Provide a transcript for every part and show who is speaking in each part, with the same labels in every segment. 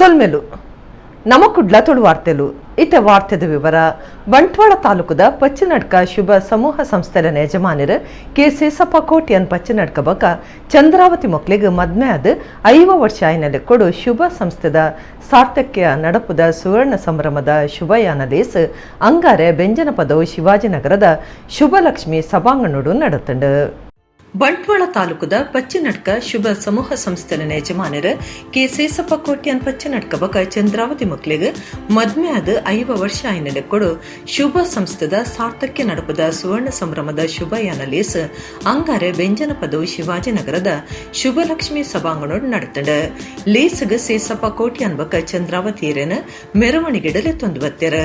Speaker 1: ಸೊಲ್ಮೆಲು ನಮ ಕುಡ್ಲ ತುಳು ವಾರ್ತೆಲು. ಇತ್ತೆ ವಾರ್ತೆದ ವಿವರ. ಬಂಟ್ವಾಳ ತಾಲೂಕುದ ಪಚ್ಚಿನಡ್ಕ ಶುಭ ಸಮೂಹ ಸಂಸ್ಥೆದ ಯಜಮಾನರು ಕೆ ಸೇಸಪ್ಪ ಕೋಟ್ಯನ್ ಪಚ್ಚಿನಡ್ಕ ಬೊಕ್ಕ ಚಂದ್ರಾವತಿ ಮೊಕ್ಲೆಗ್ ಮದ್ಮೆ ಆದ್ 50 ವರ್ಷ ಆಯಿನ ಲೆಕ್ಕೊಡು ಶುಭ ಸಂಸ್ಥೆದ ಸಾರ್ಥಕ್ಯ ನಡಪುದ ಸುವರ್ಣ ಸಂಭ್ರಮದ ಶುಭಯಾನ ಲೇಸ್ ಅಂಗಾರೆ ಬೆಂಜನಪದವು ಶಿವಾಜಿನಗರದ ಶುಭಲಕ್ಷ್ಮಿ ಸಭಾಂಗಣಡು ನಡತುಂಡು. ಬಂಟ್ವಾಳ ತಾಲೂಕುದ ಪಚ್ಚಿನಡ್ಕ ಶುಭ ಸಮೂಹ ಸಂಸ್ಥೆನ ಯಜಮಾನರು ಕೆ ಸೇಸಪ್ಪ ಕೋಟ್ಯಾನ್ ಪಚ್ಚಿನಡ್ಕ ಬೊಕ ಚಂದ್ರಾವತಿ ಮೊಕ್ಲೆಗ್ ಮದ್ಮೆ ಆದ್ 50 ವರ್ಷ ಆಯಿನ ಲೆಕ್ಕೊಡು ಶುಭ ಸಂಸ್ಥೆದ ಸಾರ್ಥಕ್ಯ ನಡಪುದ ಸುವರ್ಣ ಸಂಭ್ರಮದ ಶುಭಯಾನ ಲೇಸ್ ಅಂಗಾರೆ ಬೆಂಜನಪದವು ಶಿವಾಜಿನಗರದ ಶುಭಲಕ್ಷ್ಮಿ ಸಭಾಂಗಣಡ್ ನಡತುಂಡು. ಲೇಸ್ಗ್ ಸೇಸಪ್ಪ ಕೋಟ್ಯಾನ್ ಬೊಕ ಚಂದ್ರಾವತಿ ಮೆರವಣಿಗೆಡ್ ಲೆತ್ತೊಂದು ಬತ್ತೆರ್.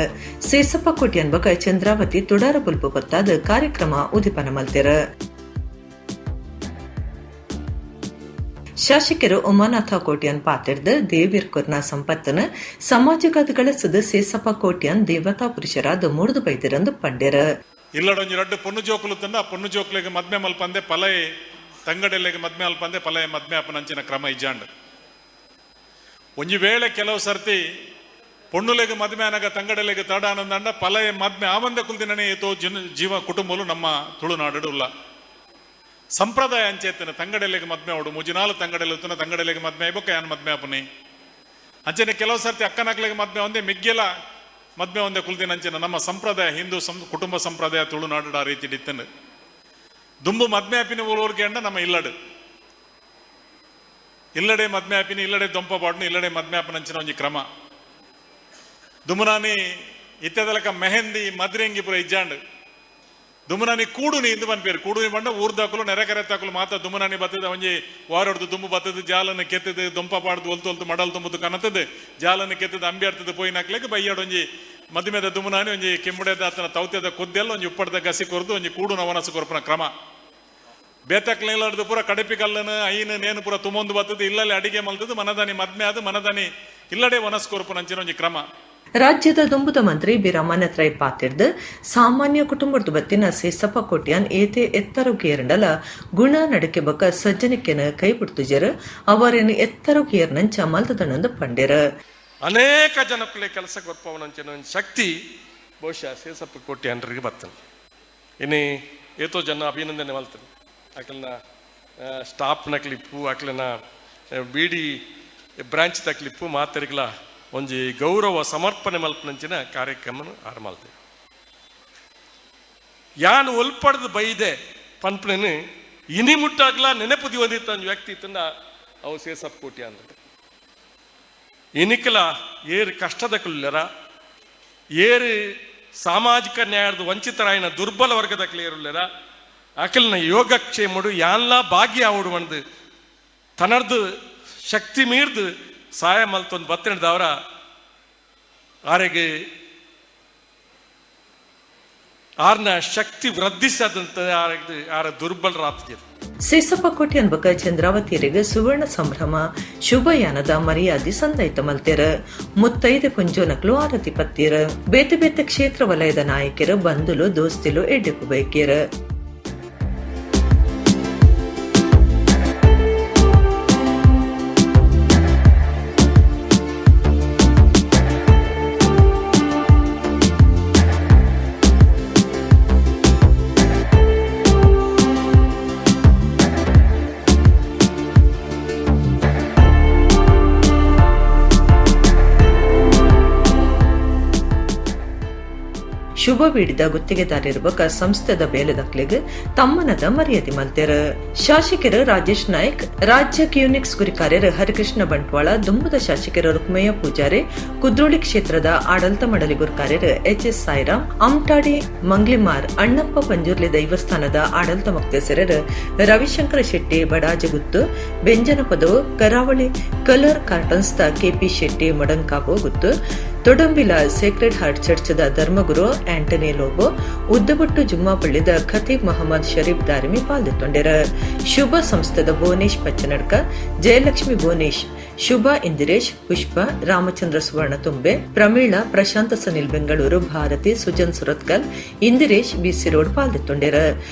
Speaker 1: ಸೇಸಪ್ಪ ಕೋಟ್ಯಾನ್ ಬೊಕ ಚಂದ್ರಾವತಿ ತುಡಾರ ಬೊಲ್ಪು ಪತ್ತಾದ್ ಕಾರ್ಯಕ್ರಮ ಉದಿಪನ ಮಲ್ತೆರ್. ಶಾಸಕರು ಉಮಾನಾಥ ಕೋಟ್ಯಾನ್ ಪಾತೆರ್ದ್ ದೇವಿರ್ ಕೊರ್ನ ಸಂಪತ್ತನ್ನು ಸಮಾಜಗಾದ ಗಳಸದ ಸೇಸಪ್ಪ ಕೋಟ್ಯಾನ್ ದೇವತಾ ಪುರುಷರಾದ ಮೂರ್ದು ಬೈದಿರಂದು ಪಂಡೆರ್.
Speaker 2: ಇಲ್ಲಡೊಂಜಿ ರಡ್ಡು ಪೊಣ್ಣು ಜೋಕುಲು ತಂಡ ಪೊಣ್ಣು ಜೋಕುಲೆಗ್ ಮದ್ಮೆ ಮಲ್ಪಂದೆ ಪಲೈ ತಂಗಡೆಲೆಗ್ ಮದ್ಮೆ ಮಲ್ಪಂದೆ ಪಲೈ ಮದ್ಮೆ ಅಪ್ಪನಂಚಿನ ಕ್ರಮ ಇಜ್ಜಾಂಡ್. ಒಂಜಿ ವೇಳೆ ಕೆಲವು ಸರ್ತಿ ಪೊಣ್ಣುಲೆಗ್ ಮದ್ಮೆ ಆನಗ ತಂಗಡೆಲೆಗ್ ತಡಾನಂದಂಡ ಪಲಯ ಮದ್ಮೆ ಆವಂದೆ ಕುಲ್ದಿನನೇ ಏತೋ ಜೀವ ಕುಟುಂಬಲು ನಮ್ಮ ತುಳುನಾಡು ಉಲ್ಲ. ಸಂಪ್ರದಾಯ ಅಂಚೆತ್ತನ ತಂಗಡೆಲೆಗ್ ಮದ್ಮೆ ಅವಡು ಮುಜಿನಾಲು ತಂಗಡೆಲು ತಂಗಡೆಲೆಗ್ ಮದ್ಮೆ ಬೊಕ್ಕ ಯಾನ್ ಮದ್ಮೆ ಆಪುನಿ. ಅಂಚನೆ ಕೆಲವು ಸರ್ತಿ ಅಕ್ಕನಕ್ಲೆಗ್ ಮದ್ಮೆ ಒಂದೇ ಮಿಗ್ಗೆಲ ಮದ್ಮೆ ಒಂದೇ ಕುಲ್ದಿನ ಅಂಚನೆ ನಮ್ಮ ಸಂಪ್ರದಾಯ ಹಿಂದೂ ಕುಟುಂಬ ಸಂಪ್ರದಾಯ ತುಳುನಾಡು ಆ ರೀತಿ ಇತ್ತಂಡು. ದುಂಬು ಮದ್ಮೆ ಆಪಿನ ಊರ್ಗೆ ಅಂಡ ನಮ್ಮ ಇಲ್ಲಡು ಇಲ್ಲಡೆ ಮದ್ಮೆ ಆಪಿನಿ, ಇಲ್ಲಡೆ ದೊಂಪ ಪಾಡ್ನು, ಇಲ್ಲಡೆ ಮದ್ಮೆ ಆಪಿನ ಅಂಚಿನ ಒಂಜಿ ಕ್ರಮ. ದುಮುನಾನಿ ಇತ್ತೆದಲಕ ಮೆಹಂದಿ ಮದ್ರೆಂಗಿ ಪುರ ಇಜ್ಜಾಂಡ್. ದುಮುನಾನಿ ಕೂಡುನಿ ಇಂದು ಪನ್ಪೇರು. ಕೂಡುನಿ ಪಂಡ ಊರ್ದಾಕುಲು ನೆರೆಕರೆತಾಕುಲು ಮಾತ ದುಮುನಾನಿ ಬತ್ತದ ಒಂಜಿ ವಾರೊಡ್ದು ದುಂಬು ಬತ್ತದ ಜಾಲನ್ನು ಕೆತ್ತದು ದೊಂಪ ಪಾಡ್ದು ಒಲ್ತು ಒಲ್ತು ಮಡಲ್ ತುಂಬುದು ಕನತದ ಜಾಲನ್ನು ಕೆತ್ತದ ಅಂಬಿ ಅರ್ತದ ಪೋಯಿನಕ್ಲೆಗ್ ಬಯ್ಯಾಡೊಂಜಿ ಮದುಮೆದ ದುಮುನಾನಿ ಒಂಜಿ ಕೆಂಬುಡೆದ ಆತನ ತೌತೆದ ಕೊದ್ದೆಲ್ಲ ಒಂಜಿ ಉಪ್ಪಡ್ದ ಗಸಿ ಕೊರ್ದು ಒಂಜಿ ಕೂಡುನ ವನಸು ಕೊರ್ಪುನ ಕ್ರಮ. ಬೇತಕ್ಲೆಲ್ಲಡ್ದು ಪೂರ ಕಡಪಿ ಕಲ್ಲನು ಐನು ನೇನು ಪೂರ ತುಮೊಂದು ಬತ್ತದ ಇಲ್ಲಲ್ಲಿ ಅಡಿಗೆ ಮಲ್ತದ ಮನದಾನಿ ಮದ್ಮೆ ಆದ ಮನದಾನಿ ಇಲ್ಲಡೆ ವನಸು ಕೊರ್ಪುನ ಅಂಚಿನ ಒಂಜಿ ಕ್ರಮ.
Speaker 1: ರಾಜ್ಯದ ದುಂಬುದ ಮಂತ್ರಿ ಬಿ ರಮಾನಾಥ್ ರೈ ಪಾತೆರ್ದ್ ಸಾಮಾನ್ಯ ಕುಟುಂಬದ ಬತ್ತಿನ ಸೇಸಪ್ಪ ಕೋಟ್ಯಾನ್ ಏತೆ ಎತ್ತರಗೇರಂಡಲ ಗುಣ ನಡಕೆ ಬೊಕ್ಕ ಸಜ್ಜನಿಕೆನ ಕೈ ಬಿಡ್ತುಜೆರ್ ಅವರೇನು ಎತ್ತರಗೇರ್ನಂಚ ಮಲ್ತದನಂದು ಪಂಡೆರ್.
Speaker 3: ಅನೇಕ ಜನಕ್ಕಲೆ ಕೆಲಸ ಕೊರ್ಪವನಂಚಿನ ಶಕ್ತಿ ಬಹುಶಃ ಸೇಸಪ್ಪ ಕೋಟ್ಯಾನ್ರಿಗೆ ಬರ್ತದೆ. ಇನ್ನು ಏತೋ ಜನ ಅಭಿನಂದನೆ ಮಲ್ತದೆ. ಅಕ್ಲನ ಸ್ಟಾಫ್ನ ಕ್ಲಿಪ್ಪು ಅಕ್ಲನ ಬೀಡಿ ಬ್ರಾಂಚ್ ದ ಕ್ಲಿಪ್ಪು ಮಾತೆರ್ಗ್ಲ ಒಂಜಿ ಗೌರವ ಸಮರ್ಪಣೆ ಮಲ್ಪನಂಚಿನ ಕಾರ್ಯಕ್ರಮ ಆರ್ ಮಲ್ತೆ. ಯಾನ್ ಒಲ್ಪಡ್ದು ಬೈದೆ ಪನ್ಪನೇನು ಇನಿ ಮುಟ್ಟಾಗ್ಲ ನೆನಪು ದಿವಂದಿತ್ತ ಒಂಜಿ ವ್ಯಕ್ತಿ ಇತ್ತಂದ ಅವು ಸೇಸಪ್ಪ ಕೋಟಿ ಅಂದ್ರೆ. ಇನಿಕಲ ಏರು ಕಷ್ಟದ ಕುಲ್ಲರ ಏರು ಸಾಮಾಜಿಕ ನ್ಯಾಯದ ವಂಚಿತರಾಯಿನ ದುರ್ಬಲ ವರ್ಗದ ಏರುಲ್ಲರ ಅಕಲ್ನ ಯೋಗಕ್ಷೇಮಡು ಯಾನ್ಲ ಭಾಗ್ಯ ಆವಡು ಬಂದು ತನರ್ದು ಶಕ್ತಿ ಮೀರ್ದು ಸಹಾಯ ಮಲ್ತೊಂದು ಬತ್ತಿನದವರ ಆರೆಗೆ ಆರ್ನ ಶಕ್ತಿ ವೃದ್ಧಿಸದಂತ ಆರ ದುರ್ಬಲರಾಗ್ತದೆ.
Speaker 1: ಸೇಸಪ್ಪ ಕೋಟ್ಯಾನ್ ಬೊಕ್ಕ ಚಂದ್ರಾವತಿಯರಿಗೆ ಸುವರ್ಣ ಸಂಭ್ರಮ ಶುಭಯಾನದ ಮರ್ಯಾದೆ ಸಂದೈತ ಮಲ್ತೆರ್. ಮುತ್ತೈದೆ ಪುಂಜೋನಕ್ಲು ಆರತಿ ಪತ್ತೀರ್. ಬೇತೆ ಬೇತೆ ಕ್ಷೇತ್ರ ವಲಯದ ನಾಯಕರು ಬಂಧುಲು ದೋಸ್ತಿಲು ಎಡ್ಡೆಪ್ಪು ಬೈಕೇರ್. ಶುಭ ಬೀಡಿದ ಗುತ್ತಿಗೆದಾರರ ಬೊಕ್ಕ ಸಂಸ್ಥೆದ ಬೇಲೆದಕ್ಲೆಗ್ ತಮ್ಮನದ ಮರ್ಯಾದೆ ಮಲ್ತೆರ್. ಶಾಸಕರು ರಾಜೇಶ್ ನಾಯ್ಕ್, ರಾಜ್ಯ ಕ್ಯೂನಿಕ್ಸ್ ಗುರಿಕಾರ್ಯರು ಹರಿಕೃಷ್ಣ ಬಂಟ್ವಾಳ, ದುಂಬುದ ಶಾಸಕರು ರುಕ್ಮಯ್ಯ ಪೂಜಾರಿ, ಕುದ್ರೋಳಿ ಕ್ಷೇತ್ರದ ಆಡಳಿತ ಮಂಡಳಿ ಗುರುಕಾರ್ಯರು ಎಚ್ ಎಸ್ ಸಾಯಿರಾಮ್, ಅಮ್ಟಾಡಿ ಮಂಗ್ಲಿಮಾರ್ ಅಣ್ಣಪ್ಪ ಪಂಜುರ್ಲಿ ದೈವಸ್ಥಾನದ ಆಡಳಿತ ಮುಕ್ತೇಸರರು Ravishankara Shetty Badajaguttu, Benjanapadavu Karavali colour cartoons the KP Shetty Modankavu Guttu, Todambila sacred heart ಚರ್ಚ್ದ ಧರ್ಮಗುರು ಆಂಟನಿ ಲೋಬೋ, ಉದ್ದಬೊಟ್ಟು ಜುಮ್ಮಾಪಳ್ಳಿದ ಖತೀಬ್ ಮೊಹಮ್ಮದ್ ಶರೀಫ್ ದಾರಿಮಿ ಪಾಲ್ದೆತ್ತೊಂಡೆರ್. ಶುಭ ಸಂಸ್ಥೆದ ಭುವನೇಶ್ ಪಚ್ಚನಡ್ಕ, ಜಯಲಕ್ಷ್ಮಿ ಭುವನೇಶ್, ಶುಭ ಇಂದಿರೇಶ್, ಪುಷ್ಪ, ರಾಮಚಂದ್ರ ಸುವರ್ಣ ತುಂಬೆ, ಪ್ರಮೀಳಾ, ಪ್ರಶಾಂತ ಸುನಿಲ್ ಬೆಂಗಳೂರು, ಭಾರತಿ, ಸುಜನ್ ಸುರತ್ಕಲ್, ಇಂದಿರೇಶ್ ಬಿಸಿ ರೋಡ್ ಪಾಲ್ದೆತ್ತೊಂಡೆರ್.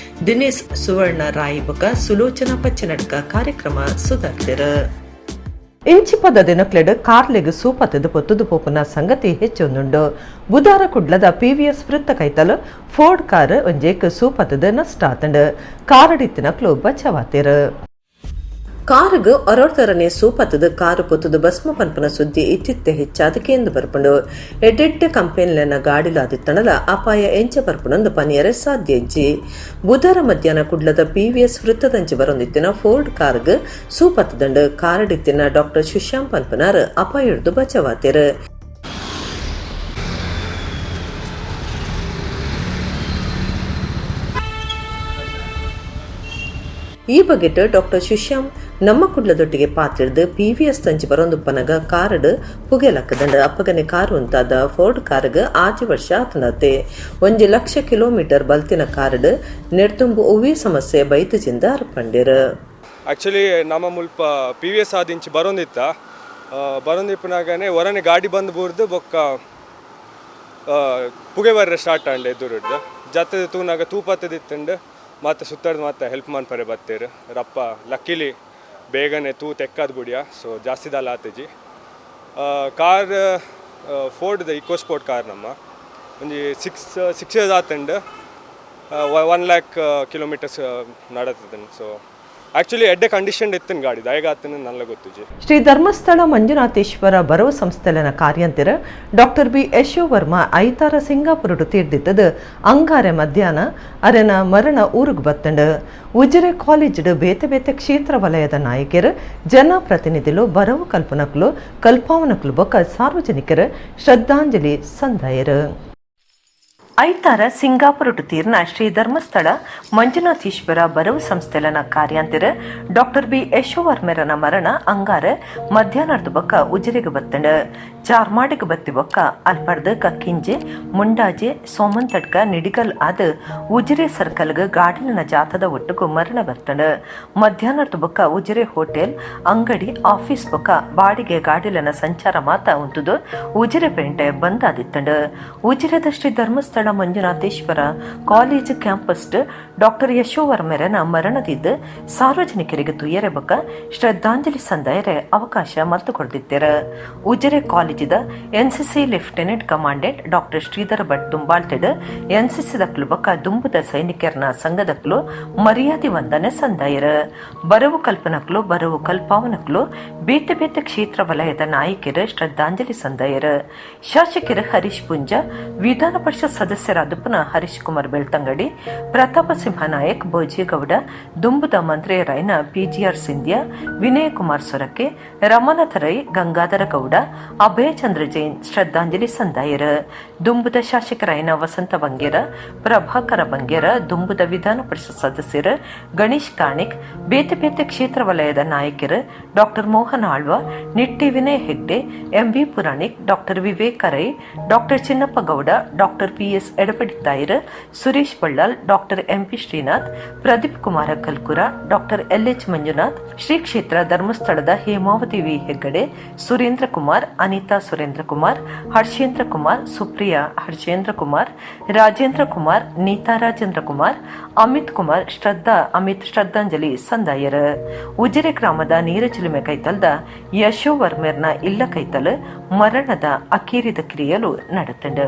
Speaker 1: ದಿನೇಶ್ ಸುವರ್ಣ ರಾಯಿಬಕ, ಸುಲೋಚನಾ ಪಚ್ಚನಡ್ಕ ಕಾರ್ಯಕ್ರಮ ಸುಧಾರ್ತೆರ್. ಇಂಚಿಪದ ದಿನಕ್ಲೆಡ್ ಕಾರ್ಲೆಗ್ ಸೂಪತ್ತದ ಪೊತ್ತುದು ಪೋಪುನ ಸಂಗತಿ ಹೆಚ್ಚೊಂದುಂಡು. ಬುಧಾರ ಕುಡ್ಲದ ಪಿವಿಎಸ್ ವೃತ್ತ ಕೈತಲ್ ಫೋರ್ಡ್ ಕಾರ್ ಒಂಜೇಕ್ ಸೂಪತ್ತದ ನಷ್ಟ ಆತಂಡ್. ಕಾರಡಿತ್ತಿನಕ್ಲು ಬಚಾವಾತೇರು. ಕಾರುಗು ಒರೊರ್ತರನೆ ಸೂಪತ್ತದ ಕಾರು ಪೊತ್ತುದು ಭಸ್ಮ ಪನ್ಪುನ ಸುದ್ದಿ ಇತ್ತಿತ್ತೆ ಹೆಚ್ಚಾದ ಕೇಂದ್ರ ಬರ್ಪುಂಡು. ಎಡ್ಡೆಡ್ಡೆ ಕಂಪೆನಿಲೆನ ಗಾಡಿಲಾದಿತ್ತಣಲ ಅಪಾಯ ಎಂಚ ಬರ್ಪುನಂದು ಪನಿಯರೆ ಸಾಧ್ಯ ಇಜ್ಜಿ. ಬುಧಾರ ಮಧ್ಯಾಹ್ನ ಕುಡ್ಲದ ಪಿವಿಎಸ್ ವೃತ್ತದಂಚಿ ಬರೊಂದಿತ್ತಿನ ಫೋರ್ಡ್ ಕಾರ್ಗ್ ಸೂಪತ್ತದಂಡು. ಕಾರಡಿತ್ತಿನ ಡಾಕ್ಟರ್ ಸುಶ್ಯಾಮ್ ಪನ್ಪುನಾರ್ ಅಪಾಯಡ್ದು ಬಚಾವಾತೇರು. ಈ ಬಗೆಟ್ ಡಾಕ್ಟರ್ ಸುಶ್ಯಾಮ್ ನಮ್ಮ ಕುಡ್ಲದೊಟ್ಟಿಗೆ ಪಾತಿಡ್ದು ಪಿವಿಎಸ್ ತಂಚಿ ಬರೊಂದುಪ್ಪನಗ ಕಾರಡ್ ಪುಗೆಲಕ್ಕದಂಡು. ಅಪ್ಪಗನೆ ಕಾರು ಉಂತಾದ ಫೋರ್ಡ್ ಕಾರ್ಗ್ 6 ವರ್ಷ ಆತನತೆ. 1 ಲಕ್ಷ ಕಿಲೋಮೀಟರ್ ಬಲ್ತಿನ ಕಾರಡ್ ನೆಡ್ತುಂಬು ಒವ್ವೇ ಸಮಸ್ಯೆ ಬೈತುಜಿಂದ ಅರ್ಪಂಡಿರು.
Speaker 4: ಆಕ್ಚುಲಿ ನಮ್ಮ ಮುಲ್ಪ ಪಿವಿಎಸ್ ಆದಿಂಚಿ ಬರೊಂದಿತ್ತ ಬರೊಂದಿಪ್ಪನಾಗನೆ ಒರನೆ ಗಾಡಿ ಬಂದು ಬೂರ್ದು ಬೊಕ್ಕ ಪುಗೆ ಬರ್ರೆ ಸ್ಟಾರ್ಟ್ ಆಂಡ್ ಎದುರುಡ್ದು ಜತ್ತದ ತೂನಾಗ ತೂಪತ್ತದಿತ್ತಂಡು ಮತ್ತೆ ಸುತ್ತಾಡ್ದು ಮತ್ತೆ ಹೆಲ್ಪ್ ಮನ್ಪರೆ ಬತ್ತೇರು. ರಪ್ಪ ಲಕ್ಕಿಲಿ ಬೇಗನೆ ತೂ ತೆಕ್ಕಾದ ಬುಡಿಯ ಸೊ ಜಾಸ್ತಿ ದಾಲ ಆತಜಿ. ಕಾರ್ ಫೋರ್ಡ್ದ ಇಕೋ ಸ್ಪೋರ್ಟ್ ಕಾರ್ ನಮ್ಮ ಒಂಜಿ ಸಿಕ್ಸ್ ಇಯರ್ಸ್ ಆತಂಡು 1 ಲ್ಯಾಕ್ ಕಿಲೋಮೀಟರ್ಸ್ ನಡತದ. ಸೊ ಆಕ್ಚುಲಿ ಎಡ್ಡೆ ಕಂಡೀಷನ್ ಇತ್ತಿನ ಗಾಡಿ ದಯಗಾತನ ನಲ್ಲ ಗೊತ್ತಿಜಿ.
Speaker 1: ಶ್ರೀ ಧರ್ಮಸ್ಥಳ ಮಂಜುನಾಥೇಶ್ವರ ಬರವು ಸಂಸ್ಥೆಲನ ಕಾರ್ಯಂತಿರ ಡಾಕ್ಟರ್ ಬಿ ಯಶೋವರ್ಮ ಐತಾರ ಸಿಂಗಾಪುರಡು ತೀರ್ದಿತ್ತದು. ಅಂಗಾರೆ ಮಧ್ಯಾಹ್ನ ಅರೆನ ಮರಣ ಊರುಗ್ ಬತ್ತಂಡು. ಉಜಿರೆ ಕಾಲೇಜ್ಡ್ ಬೇತೆ ಬೇತೆ ಕ್ಷೇತ್ರ ವಲಯದ ನಾಯಕರು ಜನಪ್ರತಿನಿಧಿಲು ಬರವು ಕಲ್ಪನಕ್ಲು ಕಲ್ಪಾವನಕ್ಲು ಬೊಕ್ಕ ಸಾರ್ವಜನಿಕರು ಶ್ರದ್ಧಾಂಜಲಿ ಸಂದಾಯರು. ಐತಾರ ಸಿಂಗಾಪುರಟು ತೀರ್ನ ಶ್ರೀ ಧರ್ಮಸ್ಥಳ ಮಂಜುನಾಥೇಶ್ವರ ಬರವು ಸಂಸ್ಥೆಲನ ಕಾರ್ಯಾಂತಿರ ಡಾಕ್ಟರ್ ಬಿ ಯಶೋವರ್ಮರನ ಮರಣ ಅಂಗಾರ ಮಧ್ಯಾಹ್ನದ ಬೊಕ್ಕ ಉಜಿರೆಗೆ ಬತ್ತಂಡ. ಚಾರ್ಮಾಡಿಗೆ ಬತ್ತಿ ಬೊಕ್ಕ ಅಲ್ಪಡ್ದು ಕಕ್ಕಿಂಜೆ ಮುಂಡಾಜೆ ಸೋಮಂತಡ್ಕ ನಿಡಿಗಲ್ ಆದ ಉಜಿರೆ ಸರ್ಕಲ್ಗ್ ಗಾಡಿಲಿನ ಜಾಥದ ಒಟ್ಟುಗು ಮರಣ ಬತ್ತಂಡ. ಮಧ್ಯಾಹ್ನದ ಬೊಕ್ಕ ಉಜಿರೆ ಹೋಟೆಲ್ ಅಂಗಡಿ ಆಫೀಸ್ ಬೊಕ್ಕ ಬಾಡಿಗೆ ಗಾಡಿಲನ ಸಂಚಾರ ಮಾತ ಉಂಟುದು Ujire ಪೇಂಟೆ ಬಂದಾದಿತ್ತಂಡ. ಉಜಿರೆದ Shri Dharmasthala Manjunatheshwara college campus doctor ಯಶೋವರ್ಮರನ ಮರಣದಿದ್ದು ಸಾರ್ವಜನಿಕರಿಗೆ ತುಯರೆ ಬೊಕ್ಕ ಶ್ರದ್ಧಾಂಜಲಿ ಸಂದಾಯರೆ ಅವಕಾಶ ಮಲ್ತು ಕೊಡ್ದಿತ್ತೆರ. Ujire ಕಾಲೇಜಿದ NCC lieutenant commandant doctor Shridhar Bhat ದುಂಬಾಲ್ಟೆಡ್ NCC ದಕ್ಲು ಬೊಕ್ಕ ದುಂಬುದ ಸೈನಿಕರನ ಸಂಘದಕ್ಲು ಮರ್ಯಾದೆ ವಂದನೆ ಸಂದಾಯರ. ಬರವು ಕಲ್ಪನಕ್ಲು ಬರವು ಕಲ್ಪಾವನಕ್ಲು ಬೇತೆ ಬೇತೆ ಕ್ಷೇತ್ರ ವಲಯದ ನಾಯಕರು ಶ್ರದ್ಧಾಂಜಲಿ ಸಂದಾಯರ. ಶಾಸಕರು ಹರೀಶ್ ಪುಂಜ, ವಿಧಾನ ಪರಿಷತ್ ಸದಸ್ಯರಾದ ಪುನಃ ಹರೀಶ್ ಕುಮಾರ್ ಬೆಳ್ತಂಗಡಿ, ಪ್ರತಾಪ ಸಿಂಹ ನಾಯಕ್, ಬೋಜೇಗೌಡ, ದುಂಬುದ ಮಂತ್ರಿಯರಾಯನ ಪಿಜಿಆರ್ ಸಿಂಧ್ಯಾ, ವಿನಯ ಕುಮಾರ್ ಸೊರಕೆ, ರಮನಾಥ ರೈ, ಗಂಗಾಧರ ಗೌಡ, ಅಭಯಚಂದ್ರ ಜೈನ್ ಶ್ರದ್ಧಾಂಜಲಿ ಸಂದಾಯರು. ದುಂಬುದ ಶಾಸಕರಾಯನ ವಸಂತ ಬಂಗೇರ, ಪ್ರಭಾಕರ ಬಂಗೇರ, ದುಂಬುದ ವಿಧಾನ ಪರಿಷತ್ ಸದಸ್ಯರು ಗಣೇಶ್ ಕಾರ್ಣಿಕ್, ಬೇತೆ ಬೇತೆ ಕ್ಷೇತ್ರ ವಲಯದ ನಾಯಕರು doctor Mohan Alva, Nitte Vinay Hegde, MV Puranik, doctor Viveka Rai, doctor Chinnappa Gowda, doctor PS Edapadithayar, Suresh Ballal, doctor MP Srinath, Pradeep Kumar Kalkura, doctor LH Manjunath, Shri ಕ್ಷೇತ್ರ ಧರ್ಮಸ್ಥಳದ ಹೇಮಾವತಿ ವಿ ಹೆಗ್ಗಡೆ, ಸುರೇಂದ್ರ ಕುಮಾರ್, ಅನಿತಾ ಸುರೇಂದ್ರ ಕುಮಾರ್, ಹರ್ಷೇಂದ್ರ ಕುಮಾರ್, ಸುಪ್ರಿಯಾ ಹರ್ಷೇಂದ್ರ ಕುಮಾರ್, ರಾಜೇಂದ್ರ ಕುಮಾರ್, ನೀತಾ ರಾಜೇಂದ್ರ ಕುಮಾರ್, ಅಮಿತ್ ಕುಮಾರ್ ಶ್ರದ್ಧಾ ಅಮಿತ್ ಶ್ರದ್ಧಾಂಜಲಿ ಸಂದಾಯರು. ಉಜಿರೆ ಗ್ರಾಮದ ನೀರಚಿಲುಮೆ ಕೈತಲ್ದ ಯಶೋವರ್ಮೆರ್ನ ಇಲ್ಲ ಕೈತಲ್ ಮರಣದ ಅಕೀರಿದ ಕ್ರಿಯಲು ನಡೆತಂಡು.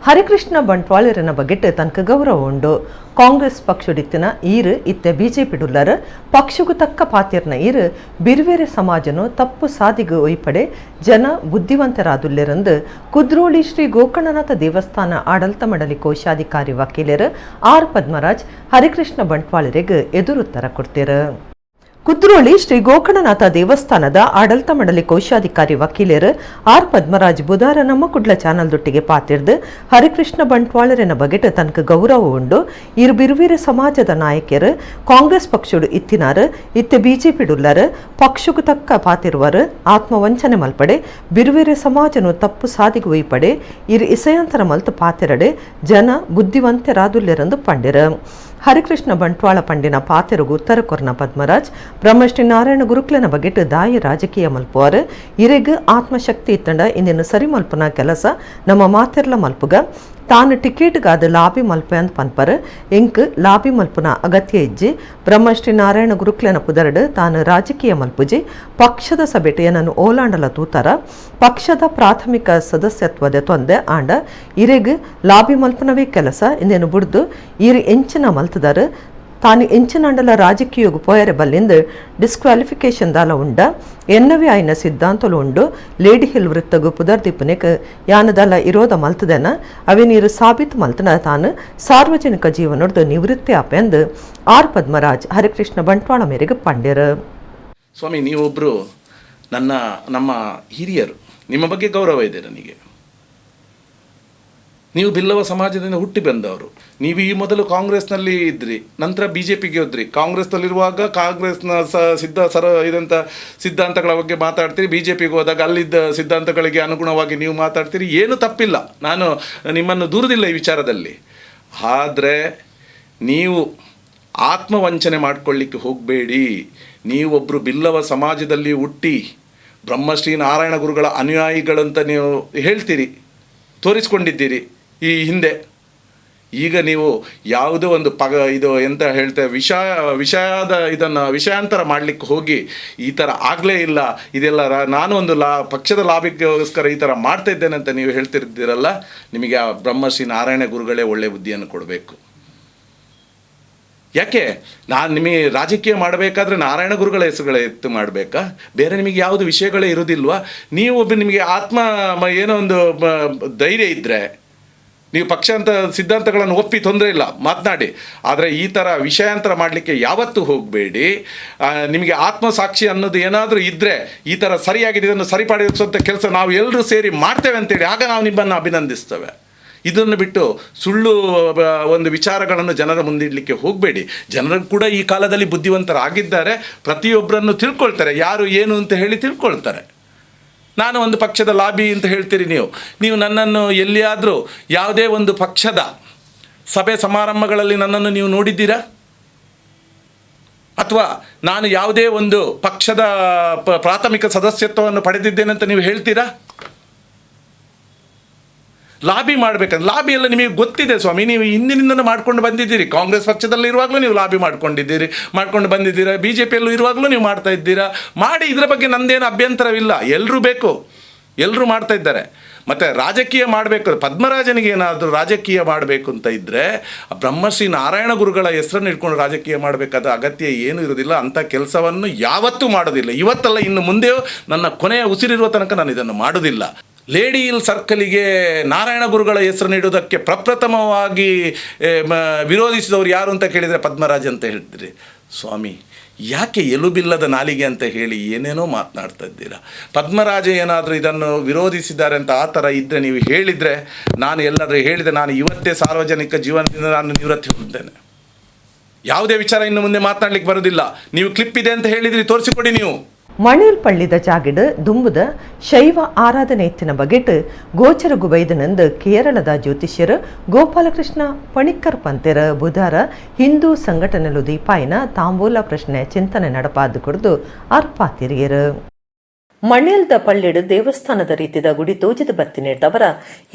Speaker 1: Harikrishna ಬಂಟ್ವಾಳರನ ಬಗೆಟ್ ತನಕ ಗೌರವ ಉಂಡು. ಕಾಂಗ್ರೆಸ್ ಪಕ್ಷಡಿತ್ತಿನ ಈರು ಇತ್ತೆ ಬಿಜೆಪಿ ಡುಲ್ಲರ್ ಪಕ್ಷಗೂ ತಕ್ಕ ಪಾತಿರ್ನ ಈರು ಬಿರ್ವೇರೆ ಸಮಾಜನು ತಪ್ಪು ಸಾದಿಗು ಒಯ್ಪಡೆ ಜನ ಬುದ್ಧಿವಂತರಾದುಲ್ಲೆರಂದು ಕುದ್ರೋಳಿ ಶ್ರೀ ಗೋಕರ್ಣನಾಥ ದೇವಸ್ಥಾನ ಆಡಳಿತ ಮಂಡಳಿ ಕೋಶಾಧಿಕಾರಿ ವಕೀಲರು ಆರ್ ಪದ್ಮರಾಜ್ ಹರಿಕೃಷ್ಣ ಬಂಟ್ವಾಳರಿಗೆ ಎದುರುತ್ತರ ಕೊಡ್ತೀರ. ಕುದ್ರೋಳಿ ಶ್ರೀ ಗೋಕರ್ಣನಾಥ ದೇವಸ್ಥಾನದ ಆಡಳಿತ ಮಂಡಳಿ ಕೋಶಾಧಿಕಾರಿ ವಕೀಲರು ಆರ್ ಪದ್ಮರಾಜ್ ಬುಧಾರ ನಮ್ಮ ಕುಡ್ಲ ಚಾನಲ್ ದೊಟ್ಟಿಗೆ ಪಾತಿರ್ದು ಹರಿಕೃಷ್ಣ ಬಂಟ್ವಾಳರಿನ ಬಗೆಟ್ ತನಕ ಗೌರವ ಉಂಡು. ಇರು ಬಿರುವೀರ ಸಮಾಜದ ನಾಯಕರು ಕಾಂಗ್ರೆಸ್ ಪಕ್ಷಡು ಇತ್ತಿನಾರು ಇತ್ತೆ ಬಿಜೆಪಿ ಡುಲ್ಲರು ಪಕ್ಷಕ್ಕೂ ತಕ್ಕ ಪಾತಿರುವರು ಆತ್ಮವಂಚನೆ ಮಲ್ಪಡೆ ಬಿರುವೀರ ಸಮಾಜನು ತಪ್ಪು ಸಾದಿಗೆ ಒಯ್ಪಡೆ ಇರು ಇಸಯಾಂತರ ಮಲ್ತು ಪಾತಿರಡೆ ಜನ ಬುದ್ಧಿವಂತರಾದುಲ್ಲೆರಂದು ಪಂಡಿರ. ಹರಿಕೃಷ್ಣ ಬಂಟ್ವಾಳ ಪಂಡಿನ ಪಾತೆರುಗು ಉತ್ತರ ಕೊರ್ನ ಪದ್ಮರಾಜ್ ಬ್ರಹ್ಮಶ್ರೀ ನಾರಾಯಣ ಗುರುಕ್ಲನ ಬಗೆಟ್ ದಾಯಿ ರಾಜಕೀಯ ಮಲ್ಪುವಾರು ಇರೆಗ್ ಆತ್ಮಶಕ್ತಿ ಇತ್ತಂಡ ಇಂದಿನ ಸರಿ ಮಲ್ಪುನ ಕೆಲಸ ನಮ್ಮ ಮಾತೆರ್ಲ ಮಲ್ಪುಗ ತಾನು ಟಿಕೆಟ್ಗಾದ ಲಾಬಿ ಮಲ್ಪೆ ಅಂತ ಪನ್ಪರ್ ಎಂಕ್ ಲಾಬಿ ಮಲ್ಪುನ ಅಗತ್ಯ ಇಜ್ಜಿ ಬ್ರಹ್ಮಶ್ರೀ ನಾರಾಯಣ ಗುರುಕ್ಲನ ಪುದರಡು ತಾನು ರಾಜಕೀಯ ಮಲ್ಪುಜಿ ಪಕ್ಷದ ಸಭೆಟು ಏನನ್ನು ಓಲಾಂಡಲ ತೂತರ ಪಕ್ಷದ ಪ್ರಾಥಮಿಕ ಸದಸ್ಯತ್ವದ ತೊಂದೆ ಆಂಡ ಇರೆಗ್ ಲಾಬಿ ಮಲ್ಪನವೇ ಕೆಲಸ ಇಂದೇನು ಬುಡ್ದು ಇರು ಎಂಚಿನ ಮಲ್ತದಾರು ತಾನು ಎಂಚಿನಾಂಡಲ ರಾಜಕೀಯಗು ಪೋಯರೆ ಬಲ್ಲಿಂದು ಡಿಸ್ಕ್ವಾಲಿಫಿಕೇಶನ್ ದಾಲ ಉಂಡ ಎನ್ನವೇ ಆಯ್ನ ಸಿದ್ಧಾಂತಲು ಉಂಡು. ಲೇಡಿ ಹಿಲ್ ವೃತ್ತಗು ಪುದರ್ದೀಪನೆಕ್ ಯಾನದಾಲ ಇರೋದ ಮಲ್ತದೆನ ಅವೆ ನೀರು ಸಾಬೀತು ಮಲ್ತನ ತಾನು ಸಾರ್ವಜನಿಕ ಜೀವನದ ನಿವೃತ್ತಿ ಆಪೆಂದು ಆರ್ ಪದ್ಮರಾಜ್ ಹರಿಕೃಷ್ಣ ಬಂಟ್ವಾಳ ಮೇರೆಗೆ ಪಂಡ್ಯರು.
Speaker 5: ಸ್ವಾಮಿ, ನೀವೊಬ್ಬರು ನಮ್ಮ ಹಿರಿಯರು, ನಿಮ್ಮ ಬಗ್ಗೆ ಗೌರವ ಇದೆ ನನಗೆ. ನೀವು ಬಿಲ್ಲವ ಸಮಾಜದಿಂದ ಹುಟ್ಟಿ ಬಂದವರು. ನೀವು ಈ ಮೊದಲು ಕಾಂಗ್ರೆಸ್ನಲ್ಲಿ ಇದ್ರಿ, ನಂತರ ಬಿ ಜೆ ಪಿಗೆ ಹೋದ್ರಿ. ಕಾಂಗ್ರೆಸ್ನಲ್ಲಿರುವಾಗ ಕಾಂಗ್ರೆಸ್ನ ಇದಂಥ ಸಿದ್ಧಾಂತಗಳ ಬಗ್ಗೆ ಮಾತಾಡ್ತೀರಿ, ಬಿ ಜೆ ಪಿಗೆ ಹೋದಾಗ ಅಲ್ಲಿದ್ದ ಸಿದ್ಧಾಂತಗಳಿಗೆ ಅನುಗುಣವಾಗಿ ನೀವು ಮಾತಾಡ್ತೀರಿ. ಏನೂ ತಪ್ಪಿಲ್ಲ, ನಾನು ನಿಮ್ಮನ್ನು ದೂರದಿಲ್ಲ ಈ ವಿಚಾರದಲ್ಲಿ. ಆದರೆ ನೀವು ಆತ್ಮವಂಚನೆ ಮಾಡಿಕೊಳ್ಳಿಕ್ಕೆ ಹೋಗಬೇಡಿ. ನೀವೊಬ್ಬರು ಬಿಲ್ಲವ ಸಮಾಜದಲ್ಲಿ ಹುಟ್ಟಿ ಬ್ರಹ್ಮಶ್ರೀ ನಾರಾಯಣ ಗುರುಗಳ ಅನುಯಾಯಿಗಳಂತ ನೀವು ಹೇಳ್ತೀರಿ, ತೋರಿಸ್ಕೊಂಡಿದ್ದೀರಿ ಈ ಹಿಂದೆ. ಈಗ ನೀವು ಯಾವುದೋ ಒಂದು ಇದು ಎಂತ ಹೇಳ್ತೇವೆ, ವಿಷಯದ ಇದನ್ನು ವಿಷಯಾಂತರ ಮಾಡಲಿಕ್ಕೆ ಹೋಗಿ ಈ ಥರ ಆಗಲೇ ಇಲ್ಲ, ಇದೆಲ್ಲ ನಾನು ಒಂದು ಪಕ್ಷದ ಲಾಭಿಗೋಸ್ಕರ ಈ ಥರ ಮಾಡ್ತಾ ಇದ್ದೇನೆ ಅಂತ ನೀವು ಹೇಳ್ತಿರ್ತೀರಲ್ಲ, ನಿಮಗೆ ಆ ಬ್ರಹ್ಮಶ್ರೀ ನಾರಾಯಣ ಗುರುಗಳೇ ಒಳ್ಳೆಯ ಬುದ್ಧಿಯನ್ನು ಕೊಡಬೇಕು. ಯಾಕೆ ನಾನು ನಿಮಗೆ ರಾಜಕೀಯ ಮಾಡಬೇಕಾದ್ರೆ ನಾರಾಯಣ ಗುರುಗಳ ಹೆಸರುಗಳ ಎತ್ತು ಮಾಡಬೇಕಾ? ಬೇರೆ ನಿಮಗೆ ಯಾವುದು ವಿಷಯಗಳೇ ಇರೋದಿಲ್ವಾ? ನೀವು ಒಬ್ಬ ನಿಮಗೆ ಆತ್ಮ ಏನೋ ಒಂದು ಧೈರ್ಯ ಇದ್ದರೆ ನೀವು ಪಕ್ಷಾಂತ ಸಿದ್ಧಾಂತಗಳನ್ನು ಒಪ್ಪಿ ತೊಂದರೆ ಇಲ್ಲ, ಮಾತನಾಡಿ. ಆದರೆ ಈ ಥರ ವಿಷಯಾಂತರ ಮಾಡಲಿಕ್ಕೆ ಯಾವತ್ತೂ ಹೋಗಬೇಡಿ. ನಿಮಗೆ ಆತ್ಮಸಾಕ್ಷಿ ಅನ್ನೋದು ಏನಾದರೂ ಇದ್ದರೆ ಈ ಥರ ಸರಿಯಾಗಿದೆ, ಇದನ್ನು ಸರಿಪಡಿಸುವಂಥ ಕೆಲಸ ನಾವು ಎಲ್ಲರೂ ಸೇರಿ ಮಾಡ್ತೇವೆ ಅಂತೇಳಿ ಆಗ ನಾವು ನಿಮ್ಮನ್ನು ಅಭಿನಂದಿಸ್ತೇವೆ. ಇದನ್ನು ಬಿಟ್ಟು ಸುಳ್ಳು ಒಂದು ವಿಚಾರಗಳನ್ನು ಜನರ ಮುಂದಿಡಲಿಕ್ಕೆ ಹೋಗಬೇಡಿ. ಜನರು ಕೂಡ ಈ ಕಾಲದಲ್ಲಿ ಬುದ್ಧಿವಂತರಾಗಿದ್ದಾರೆ, ಪ್ರತಿಯೊಬ್ಬರನ್ನು ತಿಳ್ಕೊಳ್ತಾರೆ, ಯಾರು ಏನು ಅಂತ ಹೇಳಿ ತಿಳ್ಕೊಳ್ತಾರೆ. ನಾನು ಒಂದು ಪಕ್ಷದ ಲಾಬಿ ಅಂತ ಹೇಳ್ತೀರಿ ನೀವು. ನೀವು ನನ್ನನ್ನು ಎಲ್ಲಿಯಾದರೂ ಯಾವುದೇ ಒಂದು ಪಕ್ಷದ ಸಭೆ ಸಮಾರಂಭಗಳಲ್ಲಿ ನನ್ನನ್ನು ನೀವು ನೋಡಿದ್ದೀರಾ? ಅಥವಾ ನಾನು ಯಾವುದೇ ಒಂದು ಪಕ್ಷದ ಪ್ರಾಥಮಿಕ ಸದಸ್ಯತ್ವವನ್ನು ಪಡೆದಿದ್ದೇನೆ ಅಂತ ನೀವು ಹೇಳ್ತೀರಾ? ಲಾಬಿ ಮಾಡಬೇಕಂದ್ರೆ ಲಾಬಿ ಎಲ್ಲ ನಿಮಗೆ ಗೊತ್ತಿದೆ ಸ್ವಾಮಿ, ನೀವು ಹಿಂದಿನಿಂದಲೂ ಮಾಡ್ಕೊಂಡು ಬಂದಿದ್ದೀರಿ. ಕಾಂಗ್ರೆಸ್ ಪಕ್ಷದಲ್ಲಿ ಇರುವಾಗಲೂ ನೀವು ಲಾಬಿ ಮಾಡ್ಕೊಂಡು ಬಂದಿದ್ದೀರಾ, ಬಿ ಜೆ ಪಿಯಲ್ಲೂ ಇರುವಾಗಲೂ ನೀವು ಮಾಡ್ತಾ ಇದ್ದೀರಾ. ಮಾಡಿ, ಇದರ ಬಗ್ಗೆ ನಂದೇನು ಅಭ್ಯಂತರವಿಲ್ಲ. ಎಲ್ಲರೂ ಬೇಕು, ಎಲ್ಲರೂ ಮಾಡ್ತಾ ಇದ್ದಾರೆ. ಮತ್ತು ರಾಜಕೀಯ ಮಾಡಬೇಕು, ಪದ್ಮರಾಜನಿಗೆ ಏನಾದರೂ ರಾಜಕೀಯ ಮಾಡಬೇಕು ಅಂತ ಇದ್ದರೆ ಬ್ರಹ್ಮಶ್ರೀ ನಾರಾಯಣ ಗುರುಗಳ ಹೆಸರನ್ನು ಇಟ್ಕೊಂಡು ರಾಜಕೀಯ ಮಾಡಬೇಕಾದ ಅಗತ್ಯ ಏನೂ ಇರೋದಿಲ್ಲ. ಅಂಥ ಕೆಲಸವನ್ನು ಯಾವತ್ತೂ ಮಾಡೋದಿಲ್ಲ, ಇವತ್ತಲ್ಲ ಇನ್ನು ಮುಂದೆಯೂ ನನ್ನ ಕೊನೆಯ ಉಸಿರಿರುವ ತನಕ ನಾನು ಇದನ್ನು ಮಾಡೋದಿಲ್ಲ. ಲೇಡಿ ಹಿಲ್ ಸರ್ಕಲಿಗೆ ನಾರಾಯಣ ಗುರುಗಳ ಹೆಸರು ನೀಡುವುದಕ್ಕೆ ಪ್ರಪ್ರಥಮವಾಗಿ ವಿರೋಧಿಸಿದವರು ಯಾರು ಅಂತ ಕೇಳಿದರೆ ಪದ್ಮರಾಜ್ ಅಂತ ಹೇಳ್ತೀರಿ. ಸ್ವಾಮಿ, ಯಾಕೆ ಎಲುಬಿಲ್ಲದ ನಾಲಿಗೆ ಅಂತ ಹೇಳಿ ಏನೇನೋ ಮಾತನಾಡ್ತಾ ಇದ್ದೀರಾ? ಪದ್ಮರಾಜ ಏನಾದರೂ ಇದನ್ನು ವಿರೋಧಿಸಿದ್ದಾರೆ ಅಂತ ಆ ಥರ ಇದ್ದರೆ ನೀವು ಹೇಳಿದರೆ, ನಾನು ಎಲ್ಲಾದರೂ ಹೇಳಿದರೆ ನಾನು ಇವತ್ತೇ ಸಾರ್ವಜನಿಕ ಜೀವನದಿಂದ ನಾನು ನಿವೃತ್ತಿ ಹೊಂದುತ್ತೇನೆ. ಯಾವುದೇ ವಿಚಾರ ಇನ್ನು ಮುಂದೆ ಮಾತನಾಡಲಿಕ್ಕೆ ಬರೋದಿಲ್ಲ. ನೀವು ಕ್ಲಿಪ್ ಇದೆ ಅಂತ ಹೇಳಿದ್ರಿ, ತೋರಿಸಿಕೊಡಿ ನೀವು.
Speaker 1: ಮಣಿಲ್ ಪಳ್ಳಿದ ಜಾಗಿಡ್ ದುಂಬುದ ಶೈವ ಆರಾಧನೆ ಎತ್ತಿನ ಬಗೆಟ್ ಗೋಚರ ಗುಬೈದನಂದು ಕೇರಳದ ಜ್ಯೋತಿಷ್ಯರು ಗೋಪಾಲಕೃಷ್ಣ ಪಣಿಕ್ಕರ್ ಪಂತೆರ ಬುಧಾರ ಹಿಂದೂ ಸಂಘಟನೆಲು ದೀಪಾಯಿನ ತಾಂಬೂಲ ಪ್ರಶ್ನೆ ಚಿಂತನೆ ನಡಪಾದು ಕೊಡ್ದು ಅರ್ಪಾತಿರಿಯರು. ಮಣೇಲ್ದ ಪಳ್ಳಿಡು ದೇವಸ್ಥಾನದ ರೀತಿದ ಗುಡಿ ತೋಜಿದ ಬತ್ತಿನೇಟವರ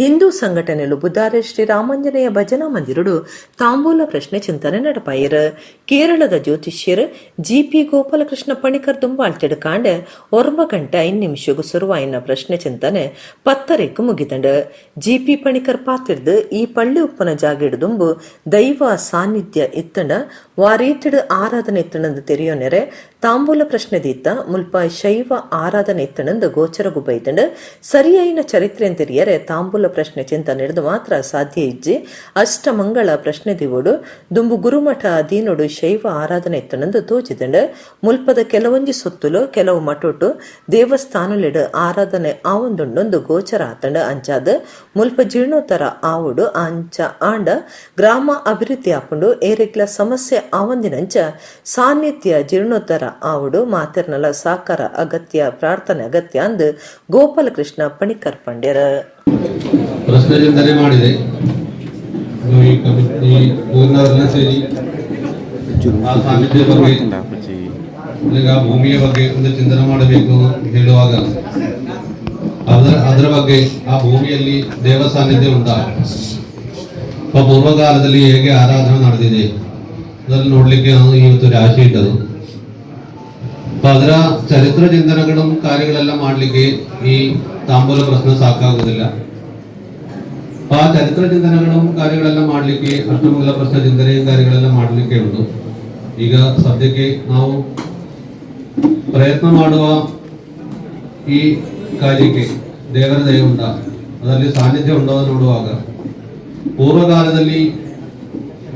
Speaker 1: ಹಿಂದೂ ಸಂಘಟನೆಲು ಬುಧಾರೆ ಶ್ರೀ ರಾಮಾಂಜನೇಯ ಭಜನಾ ಮಂದಿರುಡು ತಾಂಬೂಲ ಪ್ರಶ್ನೆ ಚಿಂತನೆ ನಡಪಾಯಿರು. ಕೇರಳದ ಜ್ಯೋತಿಷ್ಯರು ಜಿಪಿ ಗೋಪಾಲಕೃಷ್ಣ ಪಣಿಕರ್ ದುಂಬಾಳ್ತಿಡು ಕಾಂಡೆ 9 ಗಂಟೆ 5 ನಿಮಿಷಗೂ ಸುರುವಾಯಿನ ಪ್ರಶ್ನೆ ಚಿಂತನೆ 10:30ಕ್ಕೆ ಮುಗಿದಂಡು. ಜಿಪಿ ಪಣಿಕರ್ ಪಾತಿರ್ದು ಈ ಪಳ್ಳಿ ಉಪ್ಪನ ಜಾಗಿಡು ದುಂಬು ದೈವ ಸಾನ್ನಿಧ್ಯ ಇತ್ತಂಡ ವಾರೀತಿಡು ಆರಾಧನೆ ಇತ್ತಣಂದು ತೆರಿಯೋನೆರೆ ತಾಂಬೂಲ ಪ್ರಶ್ನೆ ದೀತ ಮುಲ್ಪ ಶೈವ ಆರಾಧನೆ ಇತ್ತಣಂದು ಗೋಚರಗು ಬೈದಂಡು. ಸರಿಯಾಯಿನ ಚರಿತ್ರೆ ತೆರಿಯರೆ ತಾಂಬೂಲ ಪ್ರಶ್ನೆ ಚಿಂತನೆ ಹಿಡಿದು ಮಾತ್ರ ಸಾಧ್ಯ ಇಜ್ಜಿ. ಅಷ್ಟಮಂಗಳ ಪ್ರಶ್ನೆ ದಿವೋಡು ದುಂಬು ಗುರುಮಠ ಅಧೀನೋಡು ಶೈವ ಆರಾಧನೆ ಇತ್ತಣಂದು ತೋಚಿದಂಡು. ಮುಲ್ಪದ ಕೆಲವೊಂಜಿ ಸೊತ್ತುಲು ಕೆಲವು ಮಠೊಟು ದೇವಸ್ಥಾನಲಿಡು ಆರಾಧನೆ ಆವೊಂದುಂಡೊಂದು ಗೋಚರ ಆತಂಡ. ಅಂಚಾದ ಮುಲ್ಪ ಜೀರ್ಣೋತ್ತರ ಆವುಡು, ಅಂಚ ಆಂಡ ಗ್ರಾಮ ಅಭಿವೃದ್ಧಿ ಆಪುಂಡು. ಏರೆಗ್ಲ ಸಮಸ್ಯೆ ಆವಂದಿನಂಚ ಸಾನ್ನಿಧ್ಯ ಜೀರ್ಣೋತ್ತರ ಆವುಡು, ಮಾತೆರ್ನಲ ಸಾಕಾರ ಅಗತ್ಯ, ಪ್ರಾರ್ಥನೆ ಅಗತ್ಯ ಅಂದು ಗೋಪಾಲಕೃಷ್ಣ ಪಣಿಕರ್ ಪಂಡ್ಯರ.
Speaker 6: ಪ್ರಶ್ನೆ ಚಿಂತನೆ ಮಾಡಿದೆ. ಇದು ಈ ಕಮಿಟಿ ಊರಿನವರೆಲ್ಲ ಸೇರಿ ಆ ಸಾನ್ನಿಧ್ಯ ಬಗ್ಗೆ, ಈಗ ಆ ಭೂಮಿಯ ಬಗ್ಗೆ ಒಂದು ಚಿಂತನೆ ಮಾಡಬೇಕು ಅಂತ ಹೇಳುವಾಗ, ಅದರ ಅದರ ಬಗ್ಗೆ, ಆ ಭೂಮಿಯಲ್ಲಿ ದೇವ ಸಾನ್ನಿಧ್ಯ ಉಂಟಾ, ಆ ಪೂರ್ವಕಾಲದಲ್ಲಿ ಹೇಗೆ ಆರಾಧನೆ ನಡೆದಿದೆ, ಅದನ್ನು ನೋಡ್ಲಿಕ್ಕೆ ನಾನು ಇವತ್ತು ರಾಶಿ ಇಟ್ಟದು. ಅപ്പൊ ಅದರ ಚರಿತ್ರ ಚಿಂತನೆಗಳು ಕಾರ್ಯಗಳೆಲ್ಲ ಮಾಡಲಿಕ್ಕೆ ಈ ತಾಂಬೂಲ ಪ್ರಶ್ನೆ ಸಾಕಾಗುವುದಿಲ್ಲ. ಆ ಚರಿತ್ರ ಚಿಂತನೆಗಳು ಕಾರ್ಯಗಳೆಲ್ಲ ಮಾಡಲಿಕ್ಕೆ ಅಷ್ಟಮಂಗಲ ಪ್ರಶ್ನೆ ಚಿಂತನೆ ಕಾರ್ಯಗಳೆಲ್ಲ ಮಾಡಲಿಕ್ಕೆ ಉಂಟು. ಈಗ ಸದ್ಯಕ್ಕೆ ನಾವು ಪ್ರಯತ್ನ ಮಾಡುವ ಈ ಕಾರ್ಯಕ್ಕೆ ದೇವರ ದಯ ಉಂಟ, ಅದರಲ್ಲಿ ಸಾನ್ನಿಧ್ಯ ಉಂಟೋ ನೋಡುವಾಗ, ಪೂರ್ವಕಾಲದಲ್ಲಿ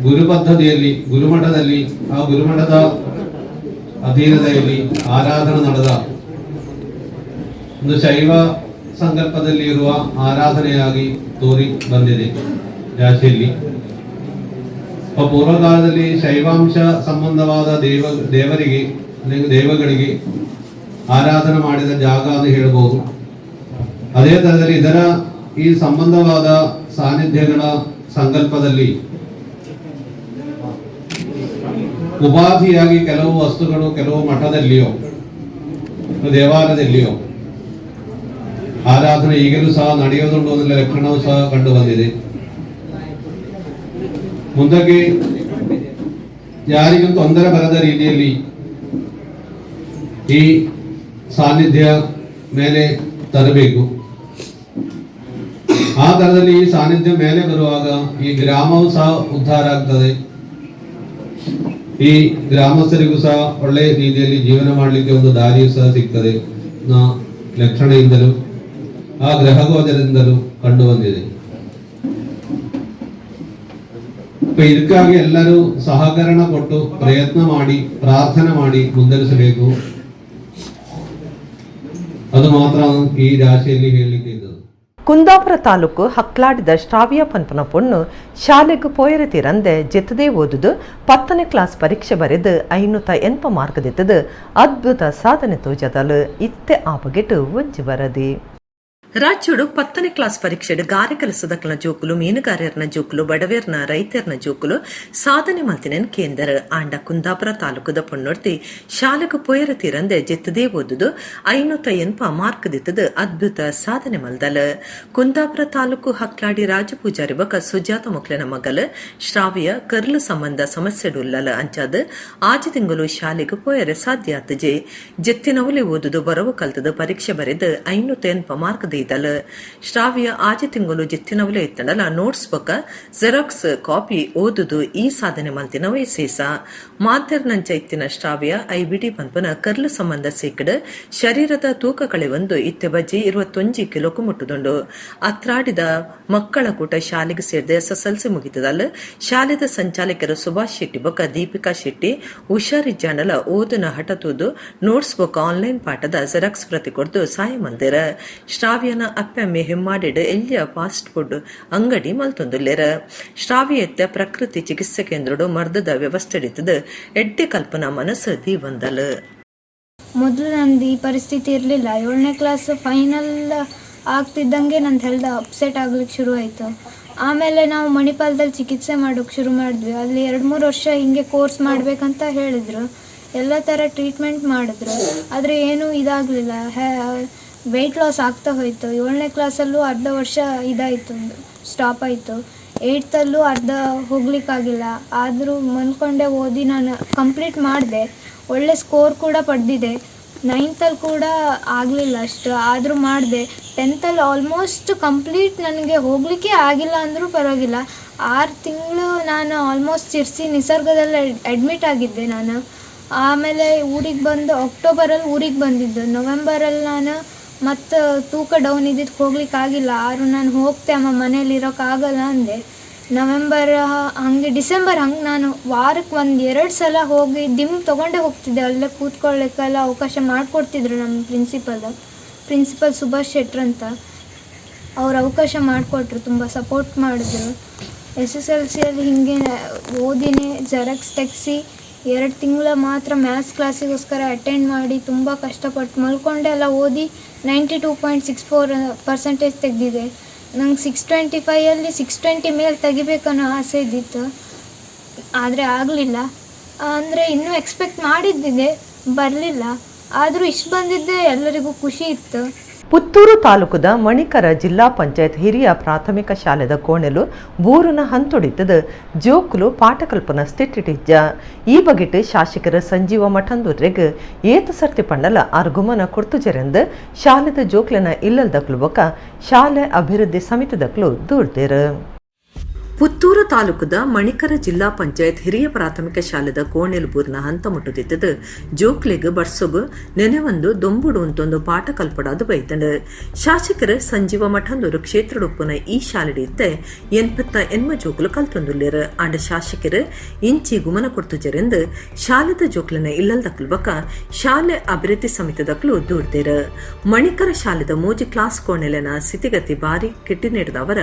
Speaker 6: ಗುರು ಪದ್ಧತಿಯಲ್ಲಿ ಗುರುಮಠದಲ್ಲಿ, ಆ ಗುರುಮಠದ ಅಧೀನತೆಯಲ್ಲಿ ಆರಾಧನೆ ನಡೆದ ಒಂದು ಶೈವ ಸಂಕಲ್ಪದಲ್ಲಿ ಇರುವ ಆರಾಧನೆಯಾಗಿ ತೋರಿ ಬಂದಿದೆ ರಾಶಿಯಲ್ಲಿ. ಅപ്പൊ ಪೂರ್ವಕಾಲದಲ್ಲಿ ಶೈವಾಂಶ ಸಂಬಂಧವಾದ ದೇವರಿಗೆ അല്ലെങ്കിൽ ದೈವಗಳಿಗೆ ಆರಾಧನೆ ಮಾಡಿದ ಜಾಗ ಅಂತ ಹೇಳಬಹುದು. ಅದೇ ತರದಲ್ಲಿ ಇದರ ಈ ಸಂಬಂಧವಾದ ಸಾನ್ನಿಧ್ಯಗಳ ಸಂಕಲ್ಪದಲ್ಲಿ ಉಪಾಧಿಯಾಗಿ ಕೆಲವು ವಸ್ತುಗಳು ಕೆಲವು ಮಠದಲ್ಲಿಯೋ ದೇವಾಲಯದಲ್ಲಿಯೋ ಆರಾಧನೆ ಈಗಲೂ ಸಹ ನಡೆಯೋದುಂಟು ಅನ್ನೋ ಲಕ್ಷಣವೂ ಸಹ ಕಂಡು ಬಂದಿದೆ. ಮುಂದಕ್ಕೆ ಯಾರಿಗೂ ತೊಂದರೆ ಬರದ ರೀತಿಯಲ್ಲಿ ಈ ಸಾನ್ನಿಧ್ಯ ಮೇಲೆ ತರಬೇಕು. ಆ ತರದಲ್ಲಿ ಈ ಸಾನ್ನಿಧ್ಯ ಮೇಲೆ ಬರುವಾಗ ಈ ಗ್ರಾಮವೂ ಸಹ ಉದ್ಧಾರ ಆಗ್ತದೆ. ಈ ಗ್ರಾಮಸ್ಥರಿಗೂ ಸಹ ಒಳ್ಳೆ ರೀತಿಯಲ್ಲಿ ಜೀವನ ಮಾಡಲಿಕ್ಕೆ ಒಂದು ದಾರಿಯು ಸಹ ಸಿಗ್ತದೆ ಲಕ್ಷಣದಿಂದಲೂ ಆ ಗ್ರಹ ಗೋಚರದಿಂದಲೂ ಕಂಡು ಬಂದಿದೆ. ಅപ്പൊ ಇದಕ್ಕಾಗಿ ಎಲ್ಲರೂ ಸಹಕರಣ ಕೊಟ್ಟು, ಪ್ರಯತ್ನ ಮಾಡಿ, ಪ್ರಾರ್ಥನೆ ಮಾಡಿ ಮುಂದುವರಿಸಬೇಕು. ಅದು ಮಾತ್ರ ಈ ರಾಶಿಯಲ್ಲಿ ಹೇಳಲಿಕ್ಕೆ ಇದ್ದದ್ದು.
Speaker 1: ಕುಂದಾಪುರ ತಾಲೂಕು ಹಕ್ಲಾಡಿದ ಶ್ರಾವ್ಯ ಪನ್ಪನ ಪೊಣ್ಣು ಶಾಲೆಗೆ ಪೋಯರೆ ತೀರಂದೆ ಜೆತ್ತದೇ ಓದುದು 10ನೇ ಕ್ಲಾಸ್ ಪರೀಕ್ಷೆ ಬರೆದು 580 ಮಾರ್ಕ್ ದಿತ್ತದು ಅದ್ಭುತ ಸಾಧನೆ ತೋಜದಲು. ಇತ್ತೆ ಆ ಬಗೆಟ್ ಒಂಜಿ ವರದಿ. ರಾಜ್ಯಡು 10ನೇ ಕ್ಲಾಸ್ ಪರೀಕ್ಷೆಡ್ ಗಾರೆ ಕೆಲಸದಕ್ಲನ ಜೋಕುಲು, ಮೀನುಗಾರರ್ನ ಜೋಕುಲು, ಬಡವೇರ್ನ, ರೈತರ್ನ ಜೋಕುಲು ಸಾಧನೆ ಮಲ್ತಿನನ್ ಕೇಂದ್ರ. ಆಂಡ ಕುಂದಾಪುರ ತಾಲೂಕುದ ಪೊಣ್ಣೊರ್ತಿ ಶಾಲೆಗೆ ಪೋಯರ ತೀರಂದೆ ಜೆತ್ತದೇ ಓದುದು 580 ಮಾರ್ಕ್ ದಿತ್ತದು ಅದ್ಭುತ ಸಾಧನೆ ಮಲ್ದಲ್. ಕುಂದಾಪುರ ತಾಲೂಕು ಹಕ್ಲಾಡಿ ರಾಜು ಪೂಜಾರಿ ಬಕ ಸುಜಾತ ಮೊಕ್ಲೆನ ಮಗಲ್ ಶ್ರಾವ್ಯ ಕರ್ಲು ಸಂಬಂಧ ಸಮಸ್ಯೆಡುಲ್ಲಲ. ಅಂಚಾದ್ 6 ತಿಂಗಳು ಶಾಲೆಗೆ ಪೋಯರೆ ಸಾಧ್ಯ ಆತಜೆ. ಜೆತ್ತಿನವಲೆ ಓದುದು, ಬರವು ಕಲ್ತದು, ಪರೀಕ್ಷೆ ಬರೆದು 580 ಮಾರ್ಕ್ ದೀದಲ್. ಶ್ರಾವ್ಯ 6 ತಿಂಗಳು ಜೆತ್ತಿನವಲೆ ಇತ್ತಂಡಲ ನೋಟ್ಸ್ ಬೊಕ ಜೆರಾಕ್ಸ್ ಕಾಪಿ ಓದುದು ಈ ಸಾಧನೆ ಮಲ್ತಿನ ವಿಶೇಷ. ಮಾತೆರ್ನಂಚ ಇತ್ತಿನ ಶ್ರಾವ್ಯ ಐಬಿಡಿ ಪನ್ಪುನ ಕರ್ಲು ಸಂಬಂಧ ಸೀಕಡ್ ಶರೀರದ ತೂಕ ಕಳೆವೊಂದು ಇತ್ತೆ ಬಜ್ಜಿ 21 ಕಿಲೋಕು ಮುಟ್ಟುದುಂಡು. ಅತ್ರಾಡಿದ ಮಕ್ಕಳ ಕೂಟ ಶಾಲೆಗೆ ಸೇರಿದೆ ಎಸ್ಎಸ್ಎಲ್ಸಿ ಮುಗಿತದಲ್ಲ. ಶಾಲೆದ ಸಂಚಾಲಕರು ಸುಭಾಷ್ ಶೆಟ್ಟಿ ಬೊಕ ದೀಪಿಕಾ ಶೆಟ್ಟಿ ಹುಷಾರಿಜ್ಜಾಂಡಲ ಓದುನ ಹಠ ತೂದು ನೋಟ್ಸ್ ಬೊಕ ಆನ್ಲೈನ್ ಪಾಠದ ಜೆರಾಕ್ಸ್ ಪ್ರತಿ ಕೊಡ್ದು ಸಾಯ ಮಲ್ದೆರ್. ಶ್ರಾವ್ಯನ ಅಪ್ಪೆಮ್ಮೆ ಹೆಮ್ಮಾಡಿಡ್ ಎಲ್ಯ ಫಾಸ್ಟ್ ಫುಡ್ ಅಂಗಡಿ ಮಲ್ತೊಂದುಲ್ಲೆರ್. ಶ್ರಾವ್ಯ ಎತ್ತ ಪ್ರಕೃತಿ ಚಿಕಿತ್ಸೆ ಕೇಂದ್ರಡು ಮರ್ದದ ವ್ಯವಸ್ಥೆ ಇತ್ತದು ಎಡ್ಡೆ ಕಲ್ಪನಾ ಮನಸ್ಸು ದೀವಂದಲ್.
Speaker 7: ಮೊದಲು ನಂದು ಈ ಪರಿಸ್ಥಿತಿ ಇರಲಿಲ್ಲ. ಏಳನೇ ಕ್ಲಾಸ್ ಫೈನಲ್ ಆಗ್ತಿದ್ದಂಗೆ ನಂದು ಹೆಲ್ತ್ ಅಪ್ಸೆಟ್ ಆಗ್ಲಿಕ್ಕೆ ಶುರು ಆಯಿತು. ಆಮೇಲೆ ನಾವು ಮಣಿಪಾಲದಲ್ಲಿ ಚಿಕಿತ್ಸೆ ಮಾಡೋಕ್ಕೆ ಶುರು ಮಾಡಿದ್ವಿ. ಅಲ್ಲಿ 2-3 ವರ್ಷ ಹಿಂಗೆ ಕೋರ್ಸ್ ಮಾಡಬೇಕಂತ ಹೇಳಿದರು. ಎಲ್ಲ ಥರ ಟ್ರೀಟ್ಮೆಂಟ್ ಮಾಡಿದ್ರು, ಆದರೆ ಏನೂ ಇದಾಗಲಿಲ್ಲ. ವೆಯ್ಟ್ ಲಾಸ್ ಆಗ್ತಾ ಹೋಯಿತು. 7ನೇ ಕ್ಲಾಸಲ್ಲೂ ಅರ್ಧ ವರ್ಷ ಇದಾಯಿತು, ಸ್ಟಾಪ್ ಆಯಿತು. 8ತಲ್ಲೂ ಅರ್ಧ ಹೋಗ್ಲಿಕ್ಕಾಗಿಲ್ಲ. ಆದರೂ ಮನ್ಕೊಂಡೆ ಓದಿ ನಾನು ಕಂಪ್ಲೀಟ್ ಮಾಡಿದೆ. ಒಳ್ಳೆ ಸ್ಕೋರ್ ಕೂಡ ಪಡೆದಿದೆ. 9ತಲ್ಲಿ ಕೂಡ ಆಗಲಿಲ್ಲ ಅಷ್ಟು, ಆದರೂ ಮಾಡಿದೆ. 10ತಲ್ಲಿ ಆಲ್ಮೋಸ್ಟ್ ಕಂಪ್ಲೀಟ್ ನನಗೆ ಹೋಗಲಿಕ್ಕೆ ಆಗಿಲ್ಲ ಅಂದರೂ ಪರವಾಗಿಲ್ಲ. 6 ತಿಂಗಳು ನಾನು ಆಲ್ಮೋಸ್ಟ್ ಶಿರ್ಸಿ ನಿಸರ್ಗದಲ್ಲಿ ಅಡ್ಮಿಟ್ ಆಗಿದ್ದೆ ನಾನು. ಆಮೇಲೆ ಊರಿಗೆ ಬಂದು ಅಕ್ಟೋಬರಲ್ಲಿ ಊರಿಗೆ ಬಂದಿದ್ದು. ನವೆಂಬರಲ್ಲಿ ನಾನು ಮತ್ತು ತೂಕ ಡೌನ್ ಇದ್ದಿದ್ದಕ್ಕೆ ಹೋಗ್ಲಿಕ್ಕಾಗಿಲ್ಲ. ಆದರೂ ನಾನು ಹೋಗ್ತೆ ಅಮ್ಮ, ಮನೇಲಿ ಇರೋಕ್ಕಾಗಲ್ಲ ಅಂದೆ. ನವೆಂಬರ್ ಹಾಗೆ ಡಿಸೆಂಬರ್ ಹಂಗೆ ನಾನು ವಾರಕ್ಕೆ 1-2 ಸಲ ಹೋಗಿ ದಿಮ್ ತೊಗೊಂಡೇ ಹೋಗ್ತಿದ್ದೆ. ಅಲ್ಲೇ ಕೂತ್ಕೊಳ್ಳಿಕ್ಕೆಲ್ಲ ಅವಕಾಶ ಮಾಡಿಕೊಡ್ತಿದ್ರು ನಮ್ಮ ಪ್ರಿನ್ಸಿಪಲ್ ಸುಭಾಷ್ ಶೆಟ್ರ್ ಅಂತ. ಅವ್ರು ಅವಕಾಶ ಮಾಡಿಕೊಟ್ರು, ತುಂಬ ಸಪೋರ್ಟ್ ಮಾಡಿದ್ರು. SSLCಯಲ್ಲಿ ಹೀಗೆ ಓದಿನೇ ಜೆರಾಕ್ಸ್ ತೆಗೆಸಿ 2 ತಿಂಗಳ ಮಾತ್ರ ಮ್ಯಾಥ್ಸ್ ಕ್ಲಾಸಿಗೋಸ್ಕರ ಅಟೆಂಡ್ ಮಾಡಿ ತುಂಬ ಕಷ್ಟಪಟ್ಟು ಮಲ್ಕೊಂಡೆ ಎಲ್ಲ ಓದಿ 92.64% ತೆಗೆದಿದೆ. ನಂಗೆ 625ಅಲ್ಲಿ 620 ಮೇಲೆ ತೆಗಿಬೇಕನ್ನೋ ಆಸೆ ಇದ್ದಿತ್ತು, ಆದರೆ ಆಗಲಿಲ್ಲ. ಅಂದರೆ ಇನ್ನೂ ಎಕ್ಸ್ಪೆಕ್ಟ್ ಮಾಡಿದ್ದಿದೆ, ಬರಲಿಲ್ಲ. ಆದರೂ ಇಷ್ಟು ಬಂದಿದ್ದೆ ಎಲ್ಲರಿಗೂ ಖುಷಿ ಇತ್ತು.
Speaker 1: ಪುತ್ತೂರು ತಾಲೂಕುದ ಮಣಿಕರ ಜಿಲ್ಲಾ ಪಂಚಾಯತ್ ಹಿರಿಯ ಪ್ರಾಥಮಿಕ ಶಾಲೆದ ಕೋಣೆಲು ಬೂರುನ ಹಂತೊಡಿತದ ಜೋಕುಲು ಪಾಠಕಲ್ಪನ ಸ್ಥಿತಿಟ್ಟಿಜ್ಜ. ಈ ಬಗೆಟ್ ಶಾಸಕರ ಸಂಜೀವ ಮಠಂದೂರ್ರೆಗ್ ಏತ ಸರ್ತಿ ಪಂಡಲ ಅರ್ಗುಮನ ಕೊಡ್ತುಜರೆಂದು ಶಾಲೆದ ಜೋಕ್ಲೆನ ಇಲ್ಲಲ್ದಕ್ಲು ಬೊಕ ಶಾಲೆ ಅಭಿವೃದ್ಧಿ ಸಮಿತಿದಕ್ಲು ದೂರ್ದೇರು. ಪುತ್ತೂರು ತಾಲೂಕುದ ಮಣಿಕರ ಜಿಲ್ಲಾ ಪಂಚಾಯತ್ ಹಿರಿಯ ಪ್ರಾಥಮಿಕ ಶಾಲೆದ ಕೋಣೆಲುಬೂರ್ನ ಹಂತ ಮುಟ್ಟುದಿತ್ತದು ಜೋಕ್ಲೆಗ್ ಬರ್ಸೊಗು ನೆನೆವೊಂದು ದೊಂಬುಡು ಅಂತೊಂದು ಪಾಠ ಕಲ್ಪಡಾದು ಬೈತಂಡು. ಶಾಸಕರ ಸಂಜೀವ ಮಠಂದೂರು ಕ್ಷೇತ್ರಡುಪ್ಪುನ ಈ ಶಾಲೆಡಿತ್ತೆ 88 ಜೋಕುಲು ಕಲ್ತೊಂದುಲ್ಲೇರು. ಆಂಡ ಶಾಸಕರು ಇಂಚಿ ಗುಮನ ಕೊಡ್ತುಜರೆಂದು ಶಾಲೆದ ಜೋಕ್ಲೆನ ಇಲ್ಲಲ್ದಕ್ಲು ಬಕ ಶಾಲೆ ಅಭಿವೃದ್ಧಿ ಸಮಿತಿದಕ್ಲು ದೂಡ್ದೇರು. ಮಣಿಕರ ಶಾಲೆದ 3 ಕ್ಲಾಸ್ ಕೋಣೆಲೆನ ಸ್ಥಿತಿಗತಿ ಬಾರಿ ಕೆಟ್ಟಿ ನೀಡಿದವರ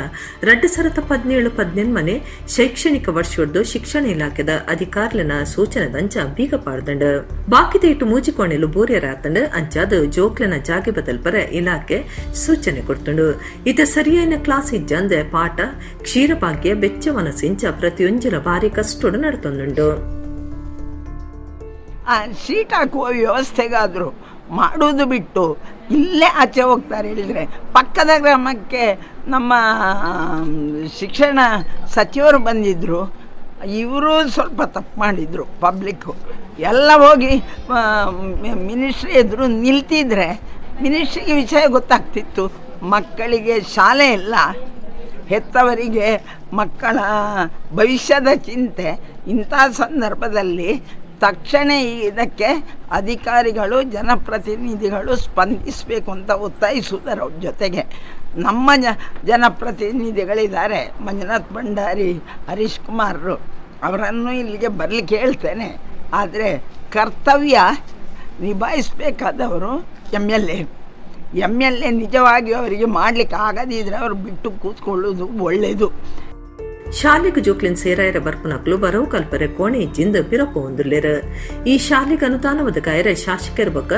Speaker 1: 2017-18 ಮನೆ ಶೈಕ್ಷಣಿಕ ವರ್ಷೊಡ್ದು ಶಿಕ್ಷಣ ಇಲಾಖೆದ ಅಧಿಕಾರಿನ ಸೂಚನೆದಂಚ ಬೀಗ ಪಾಡ್ದಂಡು. ಬಾಕಿದ ಇಟ್ಟು ಮೂಜಿಕೋಣೆಲು ಬೋರ್ಯರಾತಂಡು ಅಂಚಾದ ಜೋಕ್ಲೆನ ಜಾಗೆ ಬದಲ್ಪರ ಇಲಾಖೆ ಸೂಚನೆ ಕೊಡ್ತುಂಡು. ಇತ ಸರಿಯಾದ ಕ್ಲಾಸ್ ಇಜ್ಜಂದೆ ಪಾಠ ಕ್ಷೀರಭಾಗ್ಯ ಬೆಚ್ಚವನ ಸಿಂಚ ಪ್ರತಿಯೊಂಜಲ ಬಾರಿ ಕಷ್ಟೊಡು ನಡ್ತೊಂದುಂಡು.
Speaker 8: ಆ ಶೀಟ್ ಹಾಕುವ ವ್ಯವಸ್ಥೆಗಾದರೂ ಮಾಡೋದು ಬಿಟ್ಟು ಇಲ್ಲೇ ಆಚೆ ಹೋಗ್ತಾರೆ ಹೇಳಿದರೆ, ಪಕ್ಕದ ಗ್ರಾಮಕ್ಕೆ ನಮ್ಮ ಶಿಕ್ಷಣ ಸಚಿವರು ಬಂದಿದ್ದರು, ಇವರು ಸ್ವಲ್ಪ ತಪ್ಪು ಮಾಡಿದರು. ಪಬ್ಲಿಕ್ಕು ಎಲ್ಲ ಹೋಗಿ ಮಿನಿಸ್ಟ್ರಿ ಎದುರು ನಿಲ್ತಿದ್ರೆ ಮಿನಿಸ್ಟ್ರಿಗೆ ವಿಷಯ ಗೊತ್ತಾಗ್ತಿತ್ತು. ಮಕ್ಕಳಿಗೆ ಶಾಲೆ ಇಲ್ಲ, ಹೆತ್ತವರಿಗೆ ಮಕ್ಕಳ ಭವಿಷ್ಯದ ಚಿಂತೆ. ಇಂಥ ಸಂದರ್ಭದಲ್ಲಿ ತಕ್ಷಣ ಇದಕ್ಕೆ ಅಧಿಕಾರಿಗಳು ಜನಪ್ರತಿನಿಧಿಗಳು ಸ್ಪಂದಿಸಬೇಕು ಅಂತ ಒತ್ತಾಯಿಸುವುದರ ಜೊತೆಗೆ ನಮ್ಮ ಜನಪ್ರತಿನಿಧಿಗಳಿದ್ದಾರೆ, ಮಂಜುನಾಥ್ ಭಂಡಾರಿ, ಹರೀಶ್ ಕುಮಾರರು, ಅವರನ್ನು ಇಲ್ಲಿಗೆ ಬರಲಿಕ್ಕೆ ಹೇಳ್ತೇನೆ. ಆದರೆ ಕರ್ತವ್ಯ ನಿಭಾಯಿಸಬೇಕಾದವರು M L A ನಿಜವಾಗಿಯೂ ಅವರಿಗೆ ಮಾಡಲಿಕ್ಕೆ ಆಗದಿದ್ದರೆ ಅವರು ಬಿಟ್ಟು ಕೂತ್ಕೊಳ್ಳೋದು ಒಳ್ಳೆಯದು.
Speaker 1: ಶಾಲೆಗೆ ಜೋಕ್ಲಿನ್ ಸೇರಾಯರ ಬರ್ಪುನಕ್ಲು ಬರವು ಕಲ್ಪರೆ ಕೋಣೆ ಇಜ್ಜಿಂದ ಪಿರಪು ಹೊಂದುಲ್ಲೇರು. ಈ ಶಾಲೆಗೆ ಅನುದಾನ ಒದಗಾಯರ ಶಾಸಕರ ಬಕ್ಕ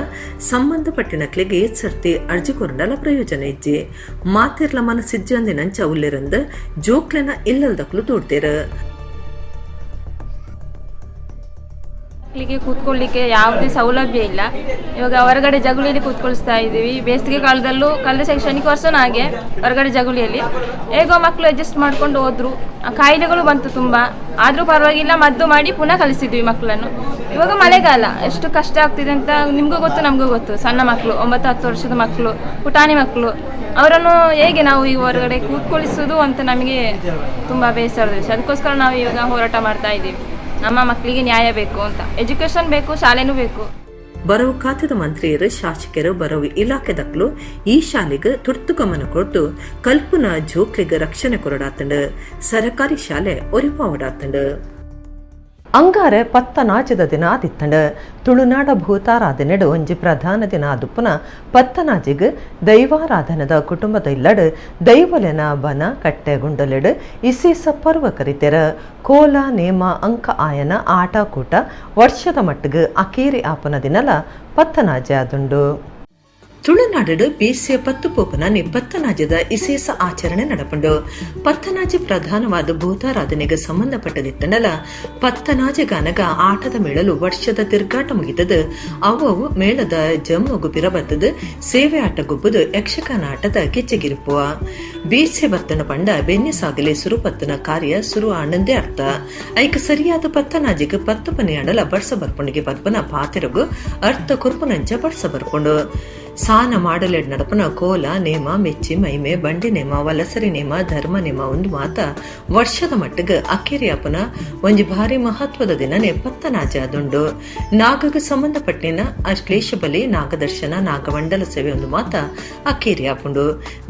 Speaker 1: ಸಂಬಂಧಪಟ್ಟಿನಕ್ಲಿಗೆ ಏತ್ ಸರ್ತಿ ಅರ್ಜಿ ಕೊರಂಡಲ ಪ್ರಯೋಜನ ಇಜ್ಜಿ. ಮಾತಿರ್ಲ ಮನಸ್ಸಿಜ್ಜಂದಿನಂಚ ಉಲ್ಲೇರಂದು ಜೋಕ್ಲೆನ ಇಲ್ಲಲ್ದಕ್ಲು ದೂಡ್ತೇರ.
Speaker 9: ಮಕ್ಕಳಿಗೆ ಕೂತ್ಕೊಳ್ಳಿಕ್ಕೆ ಯಾವುದೇ ಸೌಲಭ್ಯ ಇಲ್ಲ. ಇವಾಗ ಹೊರಗಡೆ ಜಗುಲಿಯಲ್ಲಿ ಕೂತ್ಕೊಳಿಸ್ತಾ ಇದ್ದೀವಿ. ಬೇಸಿಗೆ ಕಾಲದಲ್ಲೂ ಕಳೆದ ಶೈಕ್ಷಣಿಕ ವರ್ಷನೂ ಹಾಗೆ ಹೊರಗಡೆ ಜಗುಲಿಯಲ್ಲಿ ಹೇಗೋ ಮಕ್ಕಳು ಅಡ್ಜಸ್ಟ್ ಮಾಡ್ಕೊಂಡು ಹೋದ್ರು. ಕಾಯಿಲೆಗಳು ಬಂತು ತುಂಬ, ಆದರೂ ಪರವಾಗಿಲ್ಲ, ಮದ್ದು ಮಾಡಿ ಪುನಃ ಕಲಿಸಿದ್ವಿ ಮಕ್ಕಳನ್ನು. ಇವಾಗ ಮಳೆಗಾಲ ಎಷ್ಟು ಕಷ್ಟ ಆಗ್ತಿದೆ ಅಂತ ನಿಮಗೂ ಗೊತ್ತು, ನಮಗೂ ಗೊತ್ತು. ಸಣ್ಣ ಮಕ್ಕಳು, 9-10 ವರ್ಷದ ಮಕ್ಕಳು, ಪುಟಾಣಿ ಮಕ್ಕಳು, ಅವರನ್ನು ಹೇಗೆ ನಾವು ಈ ಹೊರಗಡೆ ಕೂತ್ಕೊಳಿಸೋದು ಅಂತ ನಮಗೆ ತುಂಬ ಬೇಸರದ ವಿಷಯ. ಅದಕ್ಕೋಸ್ಕರ ನಾವು ಇವಾಗ ಹೋರಾಟ ಮಾಡ್ತಾ ಇದ್ದೀವಿ. ನಮ್ಮ ಮಕ್ಕಳಿಗೆ ನ್ಯಾಯ ಬೇಕು ಅಂತ, ಎಜುಕೇಶನ್ ಬೇಕು, ಶಾಲೆನೂ ಬೇಕು.
Speaker 1: ಬರವು ಖಾತೆದ ಮಂತ್ರಿಯರು, ಶಾಸಕರು, ಬರವು ಇಲಾಖೆದಕ್ಲು ಈ ಶಾಲೆಗೆ ತುರ್ತು ಗಮನ ಕೊಟ್ಟು ಕಲ್ಪನ ಜೋಕ್ಲಿಗೆ ರಕ್ಷಣೆ ಕೊರಡಾತಂಡು, ಸರಕಾರಿ ಶಾಲೆ ಒರಿಪಾವಡಾತಂಡು. ಅಂಗಾರೆ ಪತ್ತನಾಜದ ದಿನ ಆದಿತ್ತಂಡು. ತುಳುನಾಡ ಭೂತಾರಾಧನೆಡು ಒಂಜಿ ಪ್ರಧಾನ ದಿನ ಆದುಪ್ಪುನ ಪತ್ತನಾಜಿಗ್ ದೈವಾರಾಧನದ ಕುಟುಂಬದ ಇಲ್ಲಡು ದೈವಲೆನ ಬನ ಕಟ್ಟೆ ಗುಂಡಲೆಡು ಇಸೀಸ ಪರ್ವ ಕರಿತೆರ. ಕೋಲ ನೇಮ ಅಂಕ ಆಯನ ಆಟ ಕೂಟ ವರ್ಷದ ಮಟ್ಟಿಗೆ ಅಕೇರಿ ಆಪನ ದಿನಲ ಪತ್ತನಾಜೆ ಆದುಂಡು. ತುಳುನಾಡು ಬೇಸಿಯ ಪತ್ತು ಪೋಪುನ ಪತ್ತನಾಜದ ಇಸೇಸ ಆಚರಣೆ ನಡಪುಂಡು. ಪತ್ತನಾಜೆ ಪ್ರಧಾನವಾದ ಭೂತಾರಾಧನೆಗೆ ಸಂಬಂಧಪಟ್ಟದಿತ್ತಂಡಲ ಪತ್ತನಾಜೆ ಗಾನಗ ಆಟದ ಮೇಳಲು ವರ್ಷದ ತಿರ್ಗಾಟ ಮುಗಿತದ ಅವು ಮೇಳದ ಜಮ್ಮಗು ಪಿರಬತ್ತದ ಸೇವೆ ಆಟ ಗುಬ್ಬುದು ಯಕ್ಷಗಾನ ಆಟದ ಗೆಜ್ಜೆಗಿರುಪುವ. ಬೇಸೆ ಬತ್ತನ ಪಂಡ ಬೆನ್ನೆ ಸಾಗಲೆ ಸುರುಪತ್ತನ ಕಾರ್ಯ ಸುರು ಆನಂದೇ ಅರ್ಥ. ಐಕ ಸರಿಯಾದ ಪತ್ತನಾಜೆಗೆ ಪತ್ತು ಪನಿಯಾಡಲ ಬರ್ಸ ಬರ್ಪುಣಿಗೆ ಬರ್ಪನ ಪಾತಿರಗು ಅರ್ಥ ಕುರ್ಪುನಂಚ ಬರ್ಸ ಬರ್ಪುಂಡು. ಸಾನ ಮಾಡಲೆಡ್ ನಡಪನ ಕೋಲ ನೇಮ ಮೆಚ್ಚಿ ಮೈಮೆ ಬಂಡಿ ನೇಮ ವಲಸರಿ ನೇಮ ಧರ್ಮ ನೇಮ ಒಂದು ಮಾತ ವರ್ಷದ ಮಟ್ಟಿಗೆ ಅಕ್ಕಿರಿಯಪ್ಪನ ಒಂಜಿ ಭಾರಿ ಮಹತ್ವದ ದಿನನೇ ಪತ್ತನಾಜ ಅದುಂಡು. ನಾಗಗೆ ಸಂಬಂಧಪಟ್ಟಿನ ಅಶ್ಲೇಷ ಬಲಿ ನಾಗದರ್ಶನ ನಾಗಮಂಡಲ ಸೇವೆ ಒಂದು ಮಾತ ಅಕ್ಕೇರಿಯಾಪುಂಡು.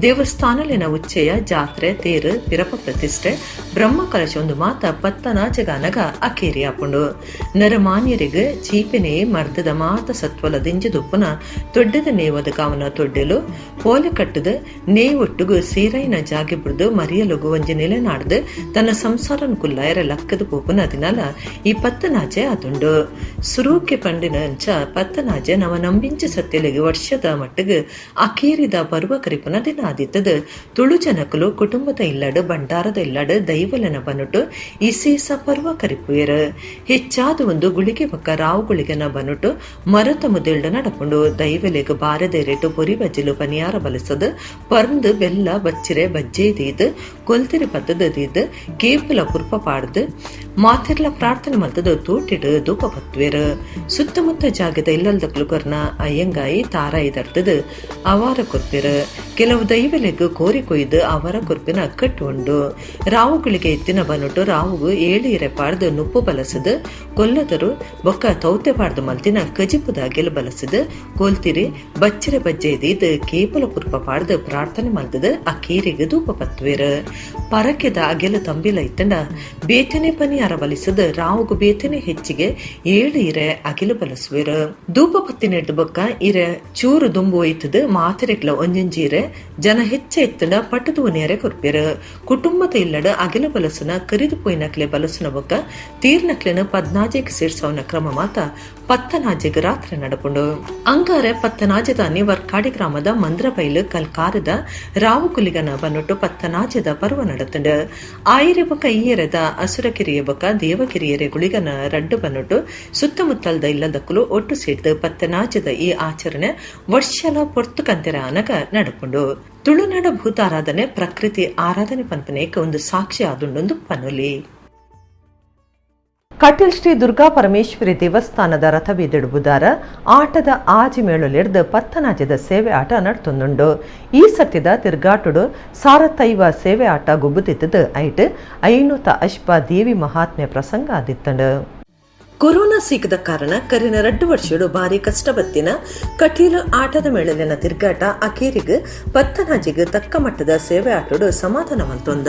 Speaker 1: ದೇವಸ್ಥಾನಲಿನ ಉಚ್ಚಯ ಜಾತ್ರೆ ತೇರು ಪಿರಪ ಪ್ರತಿಷ್ಠೆ ಬ್ರಹ್ಮ ಕಲಶ ಒಂದು ಮಾತ ಪತ್ತನಾಜಗಾನಗ ಅಕ್ಕೇರಿಯಾಪುಂಡು. ನರಮಾನ್ಯರಿಗೆ ಚೀಪೆನೆ ಮರ್ದದ ಮಾತ ಸತ್ವಲ ದಿಂಜದುಪ್ಪುನ ದೊಡ್ಡದ ನೇವದ ಕಾವನ ತೊಡ್ಡೆಲು ಪೋಲೆ ಕಟ್ಟದ ನೇ ಒಟ್ಟುಗು ಸೀರೈನ ಜಾಗೆ ಬುಡ್ದು ಮರಿಯಲುಗು ಒಂಜಿ ನೆಲೆ ನಾಡ್ದು ತನ್ನ ಸಂಸಾರನ್ ಕುಲ್ಲಾಯರ ಲಕ್ಕದ ಪೋಪುನ ದಿನಲ ಈ ಪತ್ತನಾಜೆ ಅದುಂಡು. ಸುರೂಕೆ ಪಂಡಿನ ಅಂಚ ಪತ್ತನಾಜೆ ನವ ನಂಬಿಂಚ ಸತ್ಯಲಿಗೆ ವರ್ಷದ ಮಟ್ಟಿಗೆ ಅಕೇರಿದ ಪರ್ವ ಕರಿಪುನ ದಿನ ಆದಿತ್ತದ. ತುಳು ಜನಕಲು ಕುಟುಂಬದ ಇಲ್ಲಡು ಭಂಡಾರದ ಇಲ್ಲಡು ದೈವಲನ ಬನುಟು ಇಸೇಸ ಪರ್ವ ಕರಿಪುಯರು. ಹೆಚ್ಚಾದ ಒಂದು ಗುಳಿಗೆ ಬಕ್ಕ ರಾವು ಗುಳಿಗೆನ ಬನುಟು ಮರತ ಮುದೆಲ್ಡ ನಡಪುಂಡು. ದೈವಲೆಗ್ ಬಾರದ ರೇಟು ಪೊರಿ ಬಜ್ಜಿಲು ಪನಿಯಾರ ಬಲಸದು ಪರ್ಂದು ಬೆಲ್ಲ ಬಚ್ಚಿರೆ ಬಜ್ಜೆ ದೀದ್ ಕೊಲ್ತಿರಿ ಪತ್ತದ ದೀದ್ ಕೇಪುಲ ಪುರ್ಪ ಪಾಡ್ದು ಮಾತಿರ್ಲ ಪ್ರಾರ್ಥನೆ ಮಲ್ತದ ತೋಟಿಡು ಧೂಪ ಪತ್ವೇರು. ಸುತ್ತಮುತ್ತ ಜಾಗದ ಇಲ್ಲಲ್ದಕ್ಲು ಕೊರ್ನ ಅಯ್ಯಂಗಾಯಿ ತಾರಾಯಿ ದರ್ತದ ಅವಾರ ಕೊರ್ಪಿರು. ಕೆಲವು ದೈವಲೆಗ್ ಕೋರಿ ಕೊಯ್ದು ಅವರ ಕೊರ್ಪಿನ ಕಟ್ಟು ಉಂಡು. ರಾವುಗಳಿಗೆ ಎತ್ತಿನ ಬನುಟು ರಾವುಗು ಏಳು ಇರೆ ಪಾಡ್ದು ನುಪ್ಪು ಬಲಸದು ಕೊಲ್ಲದರು ಬೊಕ್ಕ ತೌತೆ ಪಾಡ್ದು ಮಲ್ತಿನ ಕಜಿಪುದಾಗೆಲು ಬಲಸದು ಕೊಲ್ತಿರಿ ಬಚ್ಚಿರೆ ಬಜ್ಜೆ ದೀದ್ ಕೇಪಲ ಪುರ್ಪ ಪಾಡ್ದು ಪ್ರಾರ್ಥನೆ ಮಲ್ತದ ಆ ಕೇರಿಗೆ ಧೂಪ ಪತ್ವೇರು. ಪರಕೆದ ಅಗೆಲ ತಂಬಿಲ ಇತ್ತಂಡ ಬೇತನೆ ಪನಿಯಾರ ಬಲಿಸದ ರಾವುಗು ಬೇತನೆ ಹೆಚ್ಚಿಗೆ ಏಳು ಇರೆ ಅಗಿಲು ಬಲಸುವೆರು. ಧೂಪ ಪತ್ತಿ ನೆಡ್ದು ಬೊಕ್ಕ ಇರೆ ಚೂರು ದುಂಬು ಒಯ್ತದ ಮಾತೆರೆಗ್ಲ ಒಂಜೊಂಜಿ ಇರೆ ಜನ ಹೆಚ್ಚ ಎತ್ತಂಡ ಪಟ್ಟದು ಉನಿಯರೆ ಕೊರ್ಪೆರು. ಕುಟುಂಬದ ಇಲ್ಲಡ ಅಗಿಲ ಬಲಸುನ ಕರಿದು ಪೋಯಿನಕ್ಲೆ ಬಲಸುನ ಬೊಕ್ಕ ತೀರ್ನಕ್ಲೆನ ಪದ್ನಾಜೆಗೆ ಸೇರ್ಸವನ ಕ್ರಮ ಮಾತ ಪತ್ತನಾಜೆಗೆ ರಾತ್ರಿ ನಡಪುಂಡು. ಅಂಗಾರೆ ಪತ್ತನಾಜೆದಾನಿ ವರ್ಕಾಡಿ ಗ್ರಾಮದ ಮಂದ್ರಬೈಲು ಕಲ್ಕಾರದ ರಾವುಕುಲಿಗನ ಬನ್ನುಟ್ಟು ಪತ್ತನಾಜದ ಪರ್ವ ನಡತುಂಡು. ಆಯಿರೆ ಬೊಕ್ಕ ಈಯರೆದ ಅಸುರಕಿರಿಯ ಬೊಕ್ಕ ದೇವಕಿರಿಯರೆ ಗುಳಿಗನ ರಡ್ಡು ಬನ್ನುಟ್ಟು ಸುತ್ತಮುತ್ತಲ್ದ ಇಲ್ಲದಕ್ಕಲು ಒಟ್ಟು ಸೇರ್ದು ಪತ್ತನಾಜದ ಈ ಆಚರಣೆ ವರ್ಷಲ ಪೊರ್ತು ಕಂತೆರ ಅನಗ ನಡಪುಂಡು. ತುಳುನಾಡ ಭೂತಾರಾಧನೆ ಪ್ರಕೃತಿ ಆರಾಧನೆ ಪನ್ಪನೇಕ ಒಂದು ಸಾಕ್ಷಿ ಆದುಂಡೊಂದು ಪನುಲಿ. ಕಟೀಲ್ ಶ್ರೀ ದುರ್ಗಾ ಪರಮೇಶ್ವರಿ ದೇವಸ್ಥಾನದ ರಥಬೀದಿಡುಬುದಾರ ಆಟದ ಆಜಿ ಮೇಳುಲಿಡ್ದು ಪತ್ತನಾಜದ ಸೇವೆ ಆಟ ನಡ್ತೊಂದುಂಡು. ಈ ಸತ್ಯದ ತಿರ್ಗಾಟುಡು ಸಾರತೈವ ಸೇವೆ ಆಟ ಗುಬ್ಬುದಿತ್ತದು ಐಟ್ ಐನೂತ ಅಶ್ಪ ದೇವಿ ಮಹಾತ್ಮೆ ಪ್ರಸಂಗ ಆದಿತ್ತಂಡು. ಕೊರೋನಾ ಸೀಕದ ಕಾರಣ ಕರಿನ 2 ವರ್ಷಡು ಭಾರಿ ಕಷ್ಟ ಬತ್ತಿನ ಕಟೀಲು ಆಟದ ಮೇಳಲಿನ ತಿರ್ಗಾಟ ಅಕೇರಿಗ್ ಪತ್ತನಾಜಿಗ್ ತಕ್ಕ ಮಟ್ಟದ ಸೇವೆ ಆಟೋಡು ಸಮಾಧಾನ ಮಲ್ತೊಂದ.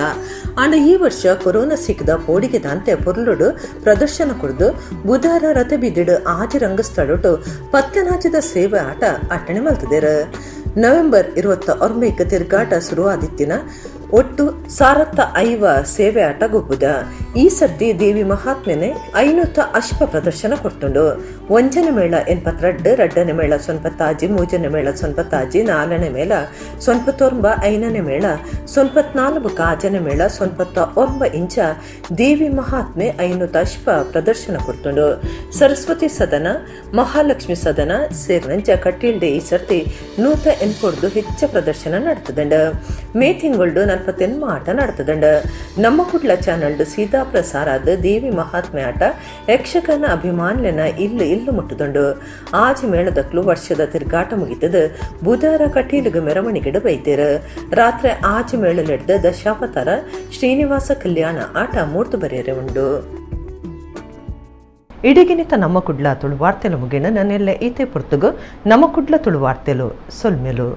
Speaker 1: ಆಂಡ ಈ ವರ್ಷ ಕೊರೋನಾ ಸೀಕದ ಪೋಡಿಗೆ ದಾಂತೆ ಪೊರ್ಲುಡು ಪ್ರದರ್ಶನ ಕೊಡ್ದು ಬುಧಾರ ರಥ ಬಿದ್ದಿಡು ಆಜಿ ರಂಗಸ್ಥಳಟು ಪತ್ತನಾಜದ ಸೇವೆ ಆಟ ಅಟ್ಟಣೆ ಮಲ್ತದೇರು. ನವೆಂಬರ್ 29 ತಿರ್ಗಾಟ ಶುರುವಾದಿತ್ತಿನ ಒಟ್ಟು 105 ಸೇವೆ ಆಟ ಗೊಬ್ಬುದ. ಈ ಸರ್ತಿ ದೇವಿ ಮಹಾತ್ಮೆನೆ 500 ಅಶ್ವ ಪ್ರದರ್ಶನ ಕೊಡ್ತುಂಡು. 1ನೇ ಮೇಳ 82, 2ನೇ ಮೇಳ 95, 3ನೇ ಮೇಳ 95, 4ನೇ ಮೇಳ 99, 5ನೇ ಮೇಳ 94, 6ನೇ ಮೇಳ 99 ಇಂಚ ದೇವಿ ಮಹಾತ್ಮೆ 500 ಅಶ್ವ ಪ್ರದರ್ಶನ ಕೊಡ್ತುಂಡು. ಸರಸ್ವತಿ ಸದನ, ಮಹಾಲಕ್ಷ್ಮಿ ಸದನ ಸೇರಿನಂಚ ಕಟೀಲ್ಡೆ ಈ ಸರ್ತಿ 180 ಹೆಚ್ಚ ಪ್ರದರ್ಶನ ನಡ್ತದಂಡ. ಮೇ ತಿಂಗಳು 48 ಆಟ ನಡ್ತದಂಡ. ನಮ್ಮ ಕುಡ್ಲ ಚಾನಲ್ಡ್ ಸೀದಾ ಪ್ರಸಾರ ಆದ ದೇವಿ ಮಹಾತ್ಮೆ ಆಟ ಯಕ್ಷಗಾನ ಅಭಿಮಾನ್ಲೆನ ಇಲ್ಲು ಇಲ್ಲು ಮುಟ್ಟುದುಂಡು. ಆಜಿ ಮೇಳದಕ್ಲು ವರ್ಷದ ತಿರ್ಗಾಟ ಮುಗಿತದ ಬುಧಾರ ಕಟೀಲುಗು ಮೆರವಣಿಗೆಡು ಬೈತೇರು. ರಾತ್ರಿ ಆಜಿ ಮೇಳಲೆಡ್ದ ದಶಾವತಾರ ಶ್ರೀನಿವಾಸ ಕಲ್ಯಾಣ ಆಟ ಮೂರ್ತು ಬರೆಯರೆ ಉಂಡು. ಇಡಿಗಿನಿತ ನಮ್ಮ ಕುಡ್ಲ ತುಳು ವಾರ್ತೆಲು ಮುಗಿನ ನನ್ನೆಲ್ಲ ಈತೆ ಪುರ್ತುಗು ನಮ್ಮ ಕುಡ್ಲ ತುಳು ವಾರ್ತೆಲು ಸೊಲ್ಮೆಲು.